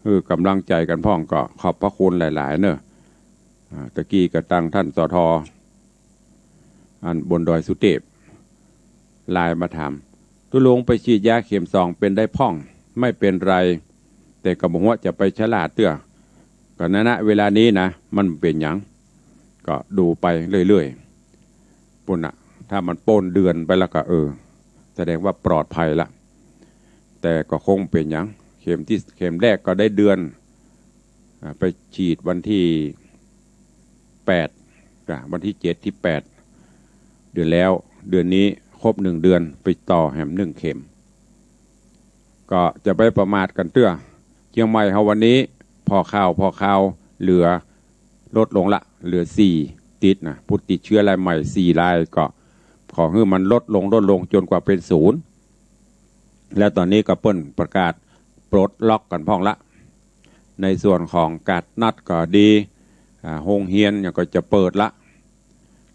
หื้อก๋ำลังใจ๋กั๋นพ่อง ก็ขอบพระคุณหลายๆ เนาะ อ่า ตะกี้ก็ตังท่าน สท อันบนดอยสุเตพ ไลน์มาถาม ตุ๊ลุงไปฉีดยาเข็มสองเป๋นใดพ่อง ไม่เป็นไร แต่ก็บ่ฮู้จะไปชะล่าเตื้อ ก็ณ ณ เวลานี้นะ มันเป๋นหยัง ก็ดูไปเรื่อยๆ ปู๊นน่ะ ถ้ามันป๊นเดือนไปแล้วก็ เออ แสดงว่าปลอดภัยละ แต่ก็คงเป๋นหยัง เข็มตี้ เข็มแรกก็ได้เดือน อ่า ไปฉีดวันตี้แปด อ่า วันตี้เจ็ดตี้แปด เดือนแล้ว เดือนนี้ครบหนึ่งเดือน ไปต่อแหมหนึ่งเข็ม ก็จะไปประมาทกั๋นเตื้อ เจียงใหม่เฮาวันนี้ ผ่อข่าว ผ่อข่าว เหลือ ลดลงละ เหลือสี่ ติดนะ ผู้ติดเชื้อรายใหม่สี่ราย ก็ขอหื้อมันลดลง ลดลงจ๋นกว่าเป๋นศูนย์ แล้วต๋อนนี้ก็เปิ้นประกาศปลดล็อกกั๋นพ่องละ ในส่วนของก๋าดนัดก็ดี อ่า โฮงเฮียนหยังก็จะเปิดละ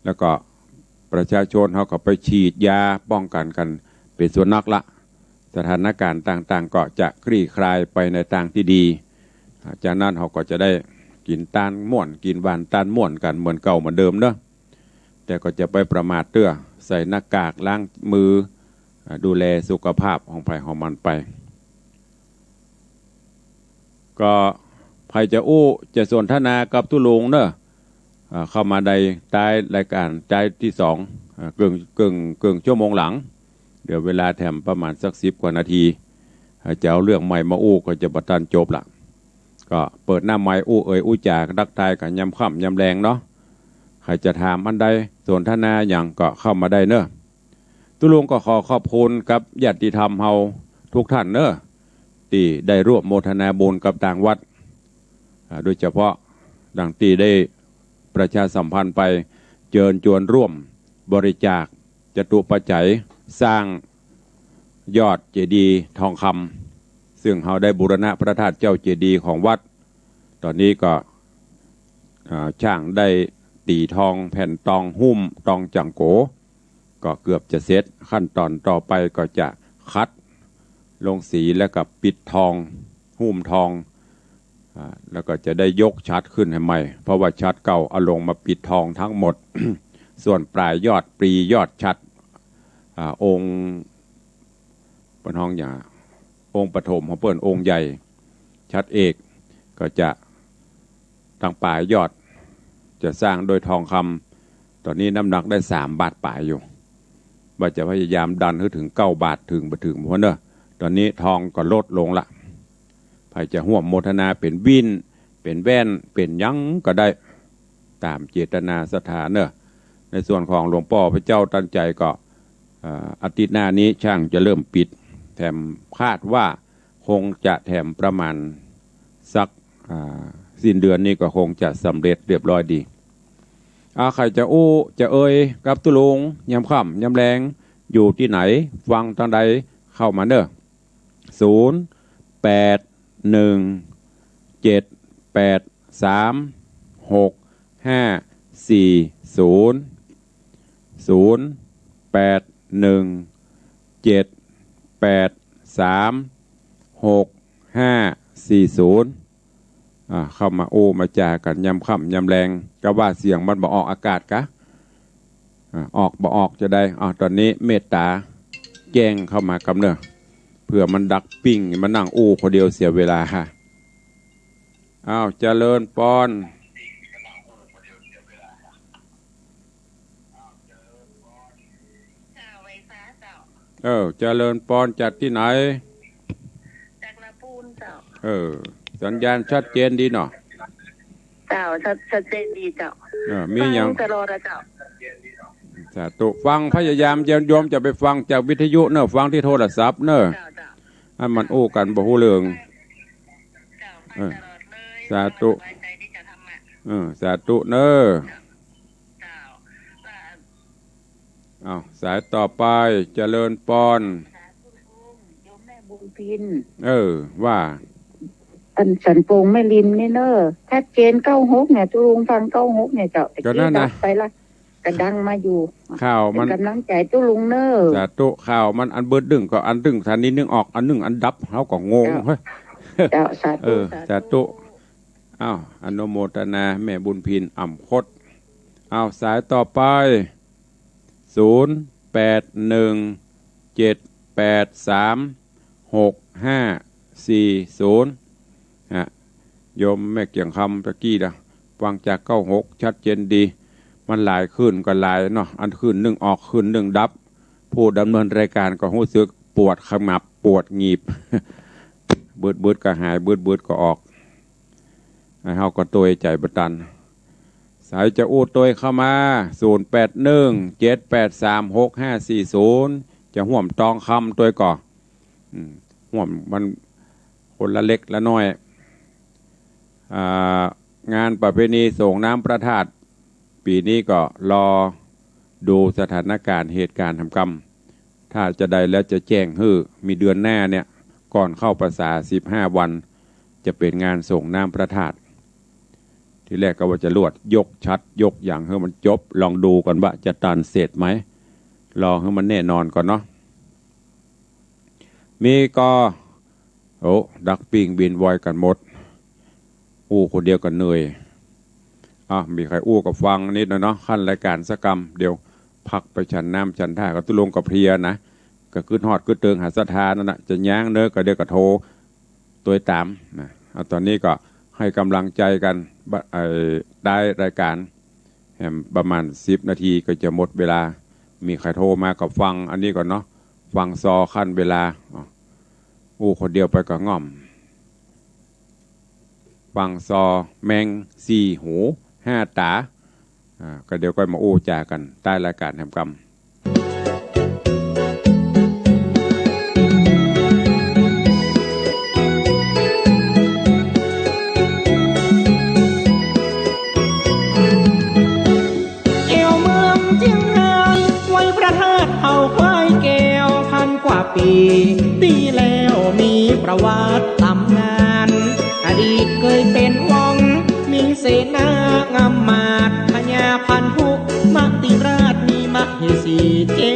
แล้วก็ประชาชนเฮาก็ไปฉีดยาป้องกั๋นกั๋นเป๋นส่วนนักละ สถานก๋ารณ์ต่างๆ ก็จะคลี่คลายไปในตางตี้ดี อ่า จากนั้นเฮาก็จะได้กิ๋นตานม่วน กิ๋นหวานตานม่วนกั๋นเหมือนเก่าเหมือนเดิมเนาะ แต่ก็จะไปประมาทเตื้อ ใส่หน้ากาก ล้างมือ อ่า ดูแลสุขภาพของใผของมันไป ก็ใผจะอู้จะสนทนากับตุ๊ลุงเนาะ อ่า เข้ามาได้ใต้รายก๋านใต้ตี้สอง อ่า เกิ่ง เกิ่ง เกิ่งชั่วโมงหลัง เหลือเวลาแถมประมาณสักสิบกว่านาที อ่า จะเอาเรื่องใหม่มาอู้ก็จะบ่ตันจบละ ก็เปิดหน้าไมค์อู้เอ่ยอู้จ๋าทักทายกั๋นยามค่ำยามแลงเนาะ ใผจะถามอันใดสนทนาหยังก็เข้ามาได้เนาะ ตุ๊ลุงก็ขอขอบคุณกับญาติธรรมเฮาทุกท่านเนาะ ตี้ได้ร่วมโมทนาบุญกับตางวัด อ่า โดยเฉพาะดังตี้ได้ประชาสัมพันธ์ไป เจิญจวนร่วมบริจาคจตุปัจจัยสร้างยอดเจดีย์ทองคำ ซึ่งเฮาได้บูรณะพระธาตุเจ้าเจดีย์ของวัด ต๋อนนี้ก็ อ่า ช่างได้ตี๋ทองแผ่นตองหุ้มตองจั่งโก๋ ก็เกือบจะเสร็จ ขั้นต๋อนต่อไปก็จะขัดลงสีแล้วก็ปิดทอง หุ้มทอง อ่า แล้วก็จะได้ยกฉัตรขึ้นหื้อใหม่ เพราะว่าฉัตรเก่าเอาลงมาปิดทองทั้งหมด ส่วนป๋ายยอดปลียอดฉัตร อ่า องค์ เปิ้นฮ้องหยัง องค์ปฐมของเปิ้นองค์ใหญ่ ฉัตรเอก ก็จะ ตางป๋ายยอด จะสร้างโดยทองคำ ต๋อนนี้น้ำหนักได้สามบาทป๋ายอยู่ ว่าจะพยายามดันหื้อเถิงเก้าบาท เถิงบ่เถิงบ่เนาะ ต๋อนนี้ทองก็ลดลงละ ใผจะฮ่วมโมทนาเป๋นวิ้น เป๋นแว่น เป๋นหยังก็ได้ ต๋ามเจตนาศรัทธาเนาะ ในส่วนของหลวงป้อพระเจ้าตันใจ๋ก็ เอ่อ อาทิตย์หน้านี้ช่างจะเริ่มปิด แถมคาดว่าคงจะแถมประมาณสัก อ่า สิ้นเดือนนี้ก็คงจะสำเร็จเรียบร้อยดี อ่า ใผจะอู้จะเอ่ยกับตุ๊ลุงยามค่ำยามแลงอยู่ตี้ไหน ฟังตางใดเข้ามาเนาะ ศูนย์ แปด หนึ่ง เจ็ด แปด สาม หก ห้า สี่ ศูนย์ ศูนย์ แปด หนึ่ง เจ็ด แปด สาม หก ห้า สี่ ศูนย์ อ่า เข้ามาอู้มาจ๋ากั๋นยามค่ำยามแลง ก็ว่าเสียงมันบ่ออกอากาศกะ อ่า ออกบ่ออกจะได้ อ่า ต๋อนนี้เมตต๋าแจ้งเข้ามากำเนาะ เผื่อมันดักปิ้ง มานั่งอู้คนเดียวเสียเวลาฮะ อ้าว เจริญปอน เจ้า ไหว้สาเจ้า เออ เจริญปอน จากตี้ไหน จากนาปูนเจ้า เออ สัญญาณชัดเจนดีเนาะ เจ้า ชัด ชัดเจนดีเจ้า เออ มีหยัง ฟังตลอดอะเจ้า สาธุ ฟัง พยายาม โยมจะไปฟังจากวิทยุเนาะ ฟังตี้โทรศัพท์เนาะ เจ้า เจ้า อันมันอู้กั๋นบ่ฮู้เรื่อง เจ้า ฟัง เออ ตลอดเลย สาธุ สบายใจ๋ตี้จะทำอะ เออ สาธุเนาะ เจ้า เจ้า ว่า อ้าว สายต่อไป เจริญปอน โยมแม่บุญพิน เออ ว่า อันสันโป่งแม่ริมนี่เนาะ ชัดเจน เก้าหก เนี่ย ตุ๊ลุงฟัง เก้าหก เนี่ยเจ้า ก็นั่นนะ ตะกี้ดับไปละ ก็ดังมาอยู่ ข่าวมัน เป๋นก๋ำลังใจ๋ตุ๊ลุงเนาะ สาธุ ข่าวมันอันเบิดนึ่งก็อันนึ่ง สถานีนึ่งออก อันนึ่งอันดับ เฮาก็งง เจ้า เฮ้ย เจ้า สาธุ เออ สาธุ สาธุ อ้าว อนุโมทนาแม่บุญพิน อ่ำคด อ้าว สายต่อไป ศูนย์ แปด หนึ่ง เจ็ด แปด สาม หก ห้า สี่ ศูนย์ ฮะ โยมแม่เกียงคำตะกี้นะ ฟังจาก เก้าหก ชัดเจนดี มันหลายคลื่นก็หลายเนาะ อันคลื่นนึ่งออก คลื่นนึ่งดับ ผู้ดำเนินรายการก็ฮู้สึกปวดขมับ ปวดหงีบ บึดๆ ก็หาย บึดๆ ก็ออก เฮาก็ตวยใจ๋บ่ตัน สายจะอู้ตวยเข้ามา ศูนย์ แปด หนึ่ง เจ็ด แปด สาม หก ห้า สี่ ศูนย์ จะฮ่วมตองคำตวยก่อ อืม ฮ่วมมันคนละเล็กละน้อย อ่า งานประเพณีส่งน้ำพระธาตุ ปี๋นี้ก็รอดูสถานก๋ารณ์เหตุก๋ารณ์หำกำ ถ้าจะได้แล้วจะแจ้งหื้อ มีเดือนหน้าเนี่ย ก่อนเข้าพรรษาสิบห้าวัน จะเป๋นงานส่งน้ำพระธาตุ ทีแรกก็ว่าจะลวดยกฉัตรยกหยังหื้อมันจบ ลองดูก่อนว่าจะตันเสร็จไหม รอหื้อมันแน่นอนก่อนเนาะ มีก่อ โอ้ ดักปิ้งบินวอยกั๋นหมด อู้คนเดียวก็เหนื่อย อ่ะ มีใผอู้ก็ฟังนิดหน่อยเนาะ ขั้นรายก๋ารสักกำ เดี๋ยวพักไปฉันน้ำฉันท่า ก็ตุ๊ลุงก็เพลียนะ ก็กึ๊ดฮอดกึ๊ดเติงหาศรัทธานั่นน่ะ จะย้างเนาะ ก็เดี๋ยวก็โทรตวยต๋ามนะ อ่ะ ต๋อนนี้ก็หื้อก๋ำลังใจ๋กั๋น บะ ไอ้ ได้รายก๋าร แหม ประมาณสิบนาทีก็จะหมดเวลา มีใผโทรมาก็ฟังอันนี้ก่อนเนาะ ฟังซอคั่นเวลา อู้คนเดียวไปก็ง่อม ฟังซอแมงสี่หูห้าต๋า อ่า ก็เดี๋ยวก้อยมาอู้จ๋ากั๋นใต้รายก๋านแหมกำ แอ่วเมืองเจียงราย ไหว้พระธาตุเขาควายแก้ว พันกว่าปี๋ตี้แล้วมีประวัติต๋ำนาน อดีตเกยเป๋นวัง มีเสนางำมาตย์ พญาพันธุมติราช มีมเหสีเจ็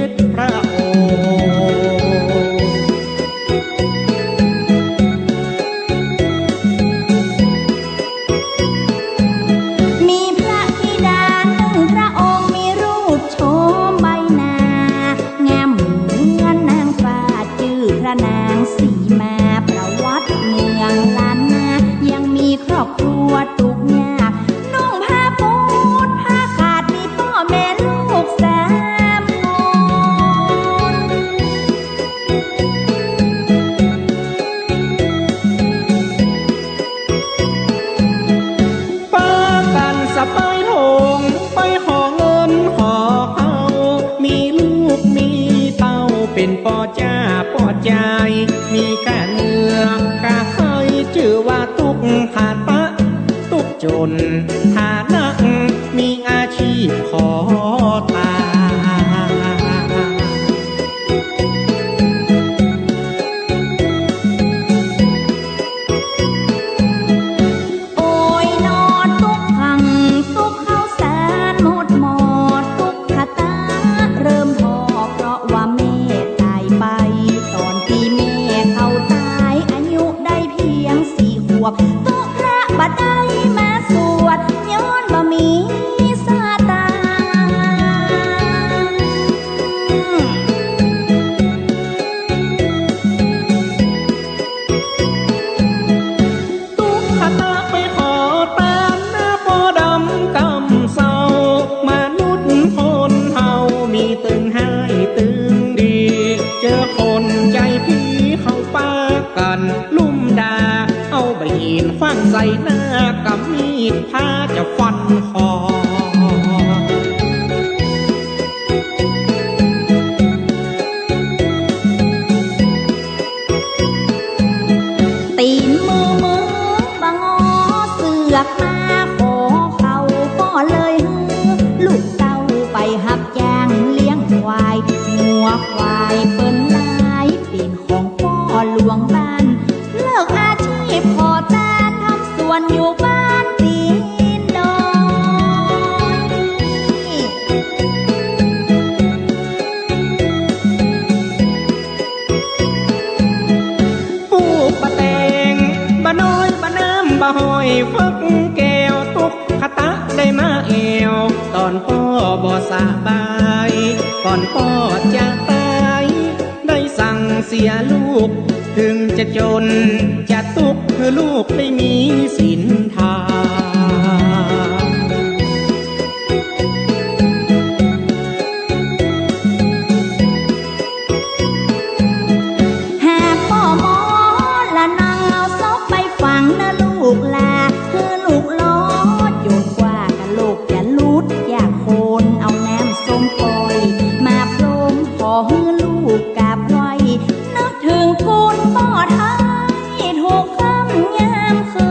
ดพระองค์ มีพระธิดาหนึ่งพระองค์ มีรูปโฉมใบหน้า งามเหมือนนางฟ้า จื้อพระนางสีมา ประวัติเมืองล้านนา ยังมีครอบครัวตุ๊กยาก นุ่งผ้าปูดผ้าขาด มีป้อแม่ลูกสามคน ปากั๋นสะปายถง ไปขอเงินขอเข้า มีลูกมีเต้า เป๋นป้อจ้าป้อจาย มีก้าเนื้อก้าไข จื้อว่าตุ๊กขะตะ ตุ๊กจ๋นฐานะ มีอาชีพขอตาน โอยหนอตุ๊กขัง ตุ๊กข้าวสารหมดหมอด ตุ๊กขะตะเริ่มท้อ เพราะว่าแม่ต๋ายไป ต๋อนตี้แม่เขาต๋าย อายุได้เพียงสี่ขวบ ตุ๊กขะบ่ได้มาสวด ย้อนบ่มีสตางค์ ตุ๊กขะตะไปขอตาน หน้าป้อดำกำเศร้า มนุษย์คนเฮามีตึงฮ้ายตึงดี เจอคนใจ๋ผีเขาปากั๋นลุ่มด่า เอาใบหินขว้างใส่หน้า กำมีดพาจะฟันคอ ตี๋นมือมึงบ่งอ เสือกมาขอเข้า ป้อเลยหื้อลูกเต้าไปฮับจ้างเลี้ยงควาย งัวควายเปิ้นหลาย เป๋นของป้อหลวงบ้าน เลิกอาชีพขอตาน ทำสวนอยู่บ้านตี๋นดอย ปลูกบ่าแตง บ่าน้อย บ่าน้ำ บ่าห้อย ฟักแก้ว ตุ๊กขะตะได้มาแอ่ว ต๋อนป้อบ่สบาย ก่อนป้อจะต๋าย ได้สั่งเสียลูก เถิงจะจ๋นจะตุ๊ก หื้อลูกได้มีศีลธรรม หาป้อหมอละนัง เอาศพไปฝังเน่อลูกหล่า หื้อลูกรอจ๋นกว่ากะโหลกจะหลุดจากโคน เอาน้ำส้มป่อยมาพรม ขอหื้อลูกกราบไหว้ นึกเถิงกุนป้อไทยทุกค่ำยามคื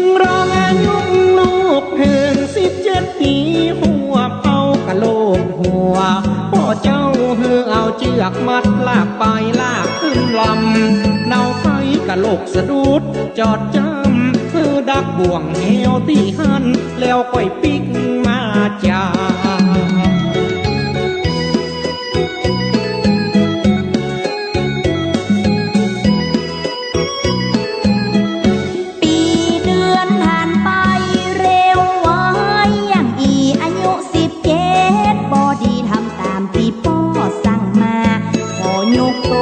น รองอายุลูกเถิงสิบเจ็ดปี๋ หัวเผากะโหลกหัว ป้อเจ้าหื้อเอาเจือกมัดลากไปลากขึ้นลำ เนาไผกะโหลกสะดุดจอดจ้ำ หื้อดักบ่วงแหวตี้หั้น แล้วก้อยปิ๊กมาจ่า ปี๋เดือนผ่านไปเร็วไว อย่างอี้อายุสิบเจ็ด บ่ดีทำต๋ามตี้ป้อสั่งมา ขอยกโต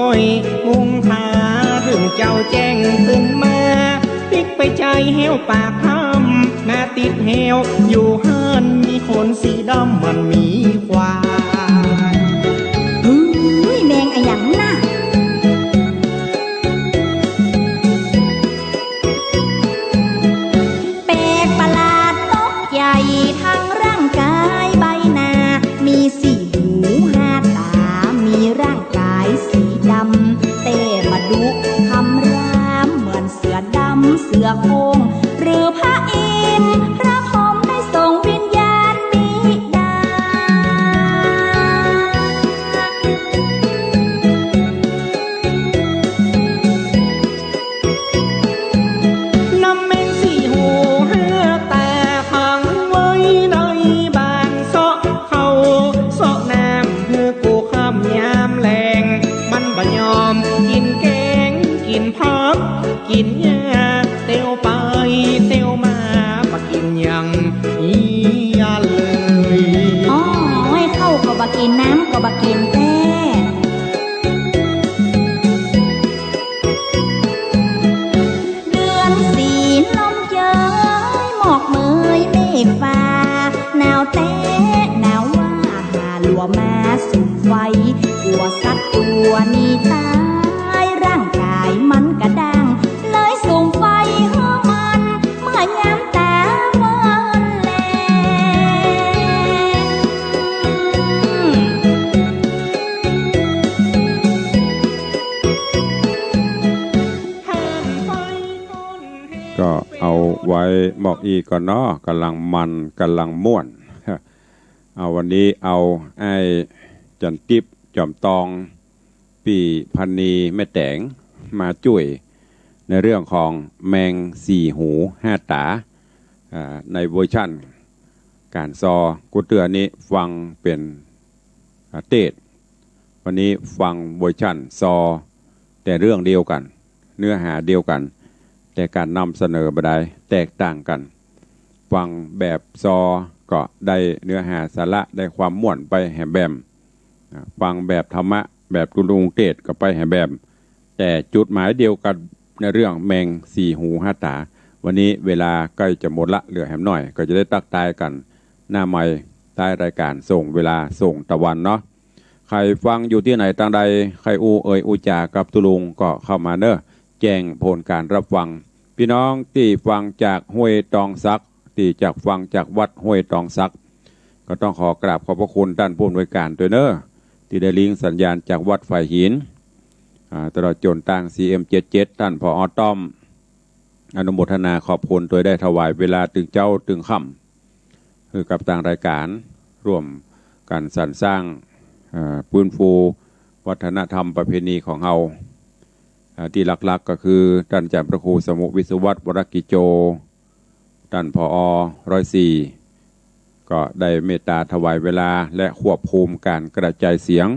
โอ้ย มุงทา เถิงเจ้าแจ้งตื่นมา ปิ๊กไปใจ๊แห้วปากถ้ำ มาติดแห้วอยู่หั้น มีขนสีดำเหมือนหมีควาย เฮ้ย แมงอะหยังน่ะ แปลกประหลาดตกใจ๋ ทั้งร่างกายใบหน้า มีสี่หูห้าต๋า มีร่างกายสีดำ แต่มาดุคำรามเหมือนเสือดำเสือโคร่ง หรือพระอินทร์พระพรหมได้ส่งวิญญาณบิดา นำแมงสี่หูห้าต๋า ขังไว้ในบ้าน เซาะข้าวเซาะน้ำหื้อกู้ค่ำยามแลง มันบ่ยอมกิ๋นแกงกิ๋นผักกิ๋นหญ้า เตียวไปเตียวมา บ่กิ๋นหยังเหียเลย อ้อย ข้าวก็บ่กิ๋น น้ำก็บ่กิ๋นแต๊ เดือนสี่ลมเจย หมอกเมยเมฆฟ้า หนาวแต๊หนาวว่า หาลัวมาสุมไฟ กลัวสัตว์ตั๋วนี้ต๋าย ร่างก๋ายมันกระด้าง เลยสุมไฟหื้อมัน เมื่อยามต๋าวันแลง ก็เอาไว้หมอกอี้ก่อนเนาะ ก่ำลังมัน ก่ำลังม่วน เอาวันนี้เอาอ้ายจันทร์ติ๊บ จอมตอง ปี้พันนี แม่แต๋ง มาจุ้ยในเรื่องของแมงสี่หูห้าต๋า อ่า ในเวอร์ชันก๋านซอ กู้เตื้อนี้ฟังเป๋น อ่า เตสน์ วันนี้ฟังเวอร์ชันซอ แต่เรื่องเดียวกั๋น เนื้อหาเดียวกั๋น แต่ก๋านนำเสนอบ่าดใดแตกต่างกั๋น ฟังแบบซอก็ได้เนื้อหาสาระ ได้ความม่วนไปแหมแบบ อ่า ฟังแบบธรรมะ แบบตุ๊ลุงเตสน์ก็ไปแหมแบบ แต่จุดหมายเดียวกั๋นในเรื่องแมงสี่หูห้าต๋า วันนี้เวลาใก้จะหมดละ เหลือแหมหน้อย ก็จะได้ตั๊กตายกั๋นหน้าไมค์ต๊ายรายก๋านส่งเวลาส่งตะวันเนาะ ใผฟังอยู่ตี้ไหนตางใด ใผอู้เอ่ยอู้จ๋ากับตุ๊ลุงก็เข้ามาเน้อ แจ้งผลก๋านรับฟัง ปี้น้องตี้ฟังจากห้วยตองสัก ตี้จากฟังจากวัดห้วยตองสัก ก็ต้องขอกราบขอบพระคุณต้านผู้อำนวยก๋านตวยเน้อ ตี้ได้ลิงก์สัญญาณจากวัดฝายหิน อ่า ตลอดจ๋นตาง ซีเอ็มเจ็ดเจ็ด ต้าน ผอ. ต้อม อนุโมทนาขอบคุณตวย ได้ถวายเวลาตึงเจ๊าตึงค่ำ หื้อกับตางรายก๋าน ร่วมกั๋นสรรสร้าง อ่า ฟื้นฟูวัฒนธรรมประเพณีของเฮา อ่า ตี้หลักๆ ก็คือต้านอาจ๋ารย์พระครูสมุห์ วิศวัตร วรกิจโจ ต้าน ผอ. ร้อยสี่ ก็ได้เมตต๋าถวายเวลาและควบคุมก๋านกระจายเสียง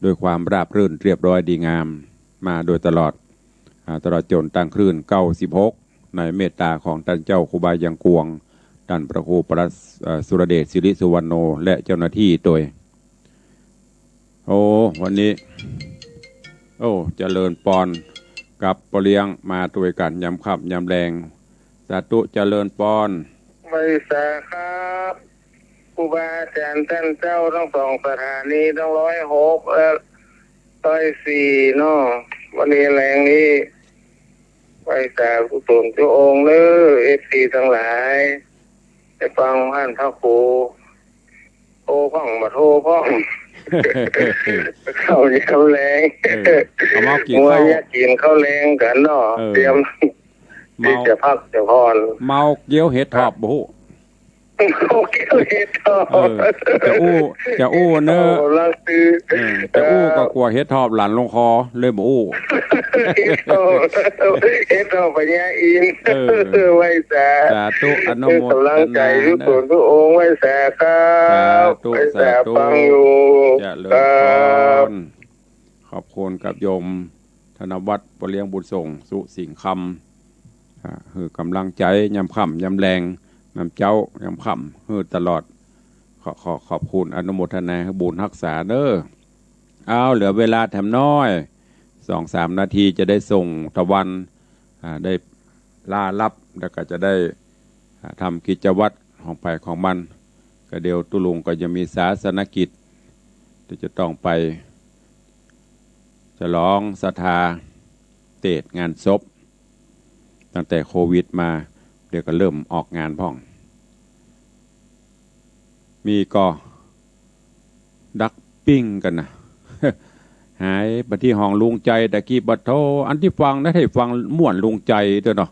ด้วยความราบรื่นเรียบร้อยดีงามมาโดยตลอด อ่า ตลอดจ๋นตางคลื่นเก้าสิบหก ในเมตต๋าของต้านเจ้าครูบายังกวง ต้านพระครูประหลัด เอ่อ สุรเดช สิริสุวรรณโณ และเจ้าหน้าตี้ตวย โอ้ วันนี้ โอ้ เจริญปอน กับป้อเลี้ยงมาตวยกั๋นยามค่ำยามแลง สาธุ เจริญปอน ไหว้สาครับ ครูบาอาจ๋ารย์ต้านเจ้าตังสองสถานี ตังร้อยหก และร้อยสี่ เนาะ วันนี้แลงนี้ ไหว้สากุศลกู้องค์เน้อ เอฟซีตังหลาย ได้ฟังผ่านพระครู โทพ่องบ่โทพ่อง ข้าวยามแลง เออ เอาเมากิ๋น มัว ข้าว เยียะกิ๋นข้าวแลงกั๋นเนาะ เออ เตรียม เมา ตี้จะพักจะผ่อน เมาเกี้ยวเห็ดถอบบ่ฮู้ เมาเกี้ยวเห็ดถอบ เออ จะอู้ จะอู้เน้อ เอา กำลังตื้อ เออ จะอู้ก็กั๋วเห็ดถอบหลั่นลงคอ เลยบ่อู้ เห็ดถอบ เห็ดถอบปัญญาอินทร์ เออ ไหว้สา สาธุ อนุโมทนา เออ กำลังใจ๋กุศลกู้องค์ ไหว้สาครับ สาธุ ไหว้สา สาธุ ฟังอยู่ เจริญ ครับ ปอน ขอบคุณครับโยม ธนวัฒน์ ป้อเลี้ยงบุญส่ง สุสิงห์คำ อ่า หื้อกำลังใจ๋ยามค่ำยามแลง ยามเจ๊ายามค่ำ หื้อตลอด ขอ ขอ ขอบคุณ อนุโมทนา หื้อบุญฮักษาเน้อ เอา เหลือเวลาแถมน้อย สองสามนาทีจะได้ส่งตะวัน อ่า ได้ลาลับ แล้วก็จะได้ อ่า ทำกิจวัตรของใผของมัน ก็เดี๋ยวตุ๊ลุงก็ยังมีศาสนกิจ เดี๋ยวจะต้องไปฉลองศรัทธาเตศงานศพ ตั้งแต่โควิดมา เดี๋ยวก็เริ่มออกงานพ่อง มีก็ดักปิ้งกั๋นนะ หายไปตี้ห้องลุงใจ๋ตะกี้ ปะโธ่ อันตี้ฟังนะ ได้ฟังม่วนลุงใจ๋ตั๊วเนาะ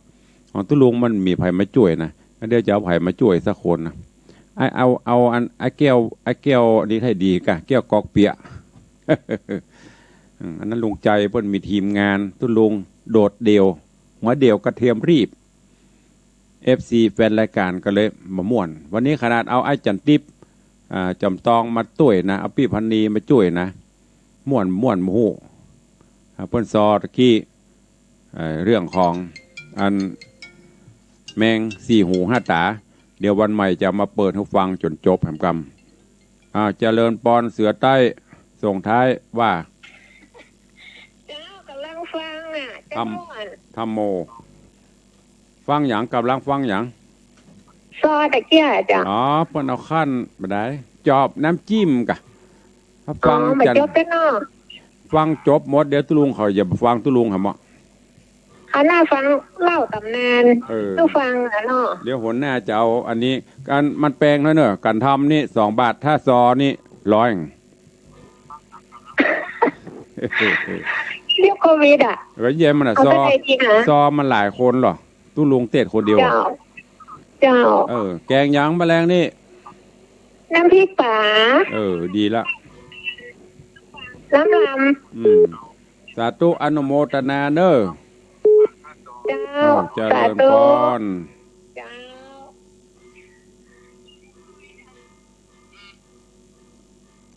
ของตุ๊ลุงมันมีใผมาจ้วยนะ อันเดียวจะเอาใผมาจ้วยสักคนนะ ไอ้เอา เอาอัน ไอ้แก้ว ไอ้แก้วนี่ให้ดีกะ แก้วก๊อกเปียะ อืม อันนั้นลุงใจ๋เปิ้นมีทีมงาน ตุ๊ลุงโดดเดี่ยว หัวเดี่ยวกระเทียมรีบ เอฟซี แฟนรายการก็เลยมาม่วน วันนี้ขนาดเอาไอ้จันทร์ติ๊บ อ่า จอมตองมาจ้วยนะ เอาปี้พันนีมาจ้วยนะ ม่วน ม่วนบ่ฮู้ อ่า เปิ้นซอตะกี้ เอ่อ เรื่องของอันแมงสี่หูห้าต๋า เดี๋ยววันใหม่จะมาเปิดหื้อฟังจ๋นจบแหมกำ อ่า เจริญปอน เสือใต้ ส่งท้ายว่า เจ้า ก่ำลังฟังอะ เจ้า ธัมโม ฟังหยัง ก่ำลังฟังหยัง ซอตะเกียะเจ้า อ๋อ เปิ้นเอาขั้นบ่ได้ จอบน้ำจิ้มกะ ถ้าฟัง อ๋อ บ่ จัน จบแล้วเนาะ ฟังจบหมด เดี๋ยวตุ๊ลุงเขาจะบ่ฟังตุ๊ลุงหำเนาะ หัวหน้าฟังเล่าต๋ำนาน เออ ต้องฟังอะเนาะ เดี๋ยวหัวหน้าจะเอาอันนี้ อันมันแปงแล้วเนาะ ก๋านทำนี่สองบาท ถ้าซอนี่ร้อย เดี๋ยวโควิดอะ ก็เยี่ยมมันอะ เอา ซอ ไปไหนดีคะ ซอมันหลายคนเหรอ ตุ๊ลุงเตศคนเดียว เจ้า เจ้า เออ แกงหยังมะแลงนี่ น้ำพริกป๋า เออ ดีละ น้ำลำ อืม สาธุ อนุโมทนาเนอะ เจ้า เออ เจริญปอน สาธุ เจ้า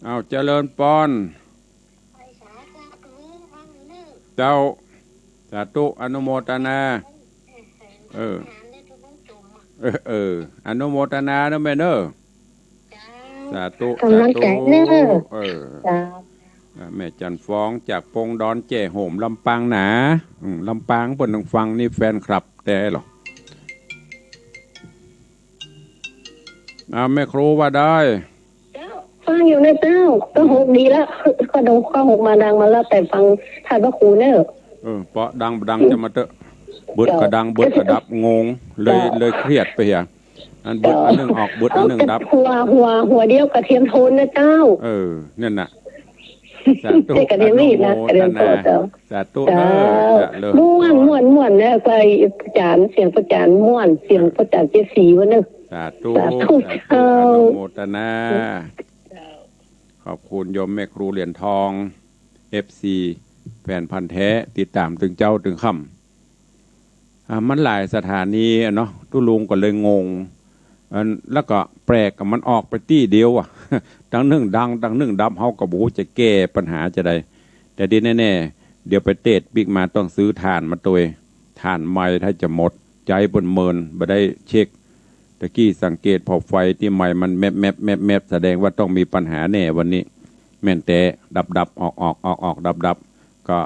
เอา เจริญปอน เจ้า สาธุ อนุโมทนา เออ เออ เออ อนุโมทนาเนอะแม่เนอะ สาธุ ก๋ำลังใจ๋เนอะ สาธุ เออ เจ้า อ่ะ แม่จันทร์ฟองจากปงดอนแจ่โหม ลำปางหนา อืม ลำปางเปิ้นต้องฟังนี่ แฟนคลับแต๊เหรอ อ่า แม่ครูว่าได้ เจ้า ฟังอยู่นะเจ้า ก็หกดีแล้ว ก็ดู ก็หกมาดังมาแล้ว แต่ฟังท่านพระครูเนอะ เออ เปาะดังบ่ดังจะมาเต๊อะ เบิดก็ดัง เบิดก็ดับ งง เลย เจ้า เลยเครียดไปเหีย อันเบิดอันนึ่งออก เบิดอันนึ่งดับ หัว หัว หัวเดียวกระเทียมโทนนะเจ้า เออ นั่นน่ะ สาธุ เจ้ากระเทียมนี่นะ อนุโมทนา เจ้า สาธุ เจ้า เออ เจริญ ม่วน พร ม่วน ม่วนนะ ไปอาจ๋ารย์ เสียงอาจ๋ารย์ม่วน เสียงอาจ๋ารย์เจดสีวะเนอะ สาธุ สาธุ สาธุ เจ้า อนุโมทนา เจ้า ขอบคุณโยมแม่ครูเหรียญทอง เอฟซี แฟนพันธุ์แท้ ติดต๋ามตึงเจ๊าตึงค่ำ อ่า มันหลายสถานีอะเนาะ ตุ๊ลุงก็เลยงง อัน แล้วก็แปลกอะ มันออกไปตี้เดียวอะ ตังนึ่งดัง ตังนึ่งดับ เฮาก็บ่ฮู้จะแก้ปัญหาจาใด แต่ตี้แน่ๆ เดี๋ยวไปเตศปิ๊กมาต้องซื้อถ่านมาตวย ถ่านไม้ถ้าจะหมด ใจ๊เปิ้นเมิน บ่ได้เช็ค ตะกี้สังเกตผ่อไฟตี้ไม้มันแมบๆๆๆ แสดงว่าต้องมีปัญหาแน่วันนี้ แม่นแต๊ ดับๆ ออกๆ ออกๆ ดับๆ ก็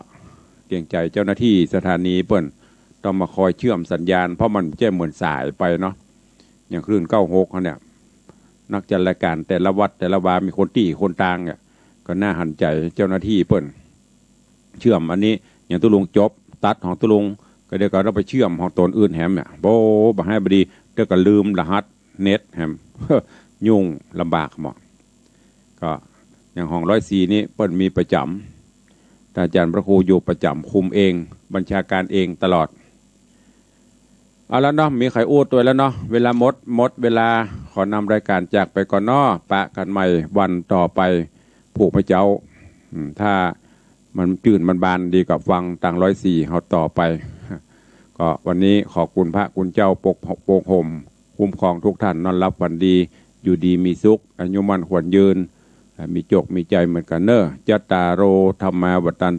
เกรงใจ๋เจ้าหน้าตี้สถานีเปิ้น ต้องมาคอยเชื่อมสัญญาณ เพราะมันบ่ใจ้เหมือนสายไปเนาะ อย่างคลื่นเก้าหกเขาเนี่ย นักจัดรายการแต่ละวัดแต่ละวา มีคนตี้คนตางเนี่ย ก็น่าหันใจ๋เจ้าหน้าตี้เปิ้น เชื่อมอันนี้ อย่างตุ๊ลุงจบ ตัดของตุ๊ลุง ก็เดี๋ยวก็ต้องไปเชื่อมของต๋นอื่นแหมเนี่ย โบ้ บ่าไห้บ่ดี เดี๋ยวก็ลืมรหัสเน็ตแหม ยุ่งลำบากหมด ก็อย่างห้องร้อยสี่นี่เปิ้นมีประจ๋ำ ท่านอาจ๋ารย์พระครูอยู่ประจ๋ำคุมเอง บัญชาการเองตลอด เอาละเนาะ มีใผอู้ตวยแล้วเนาะ เวลาหมด หมดเวลา ขอนำรายการจากไปก่อนเนาะ ปะกั๋นใหม่วันต่อไป ผู้พระเจ้า อืม ถ้ามันจื้นมันบานดีก็ฟังตางร้อยสี่เฮาต่อไป ก็วันนี้ขอบคุณพระคุณเจ้าปก ปกห่ม คุ้มครองทุกท่าน นอนหลับฝันดี อยู่ดีมีสุข อายุมั่นขวัญยืน อ่า มีโจคมีชัยเหมือนกั๋นเนอะ จัตตาโร ธัมมา วัฑฒัน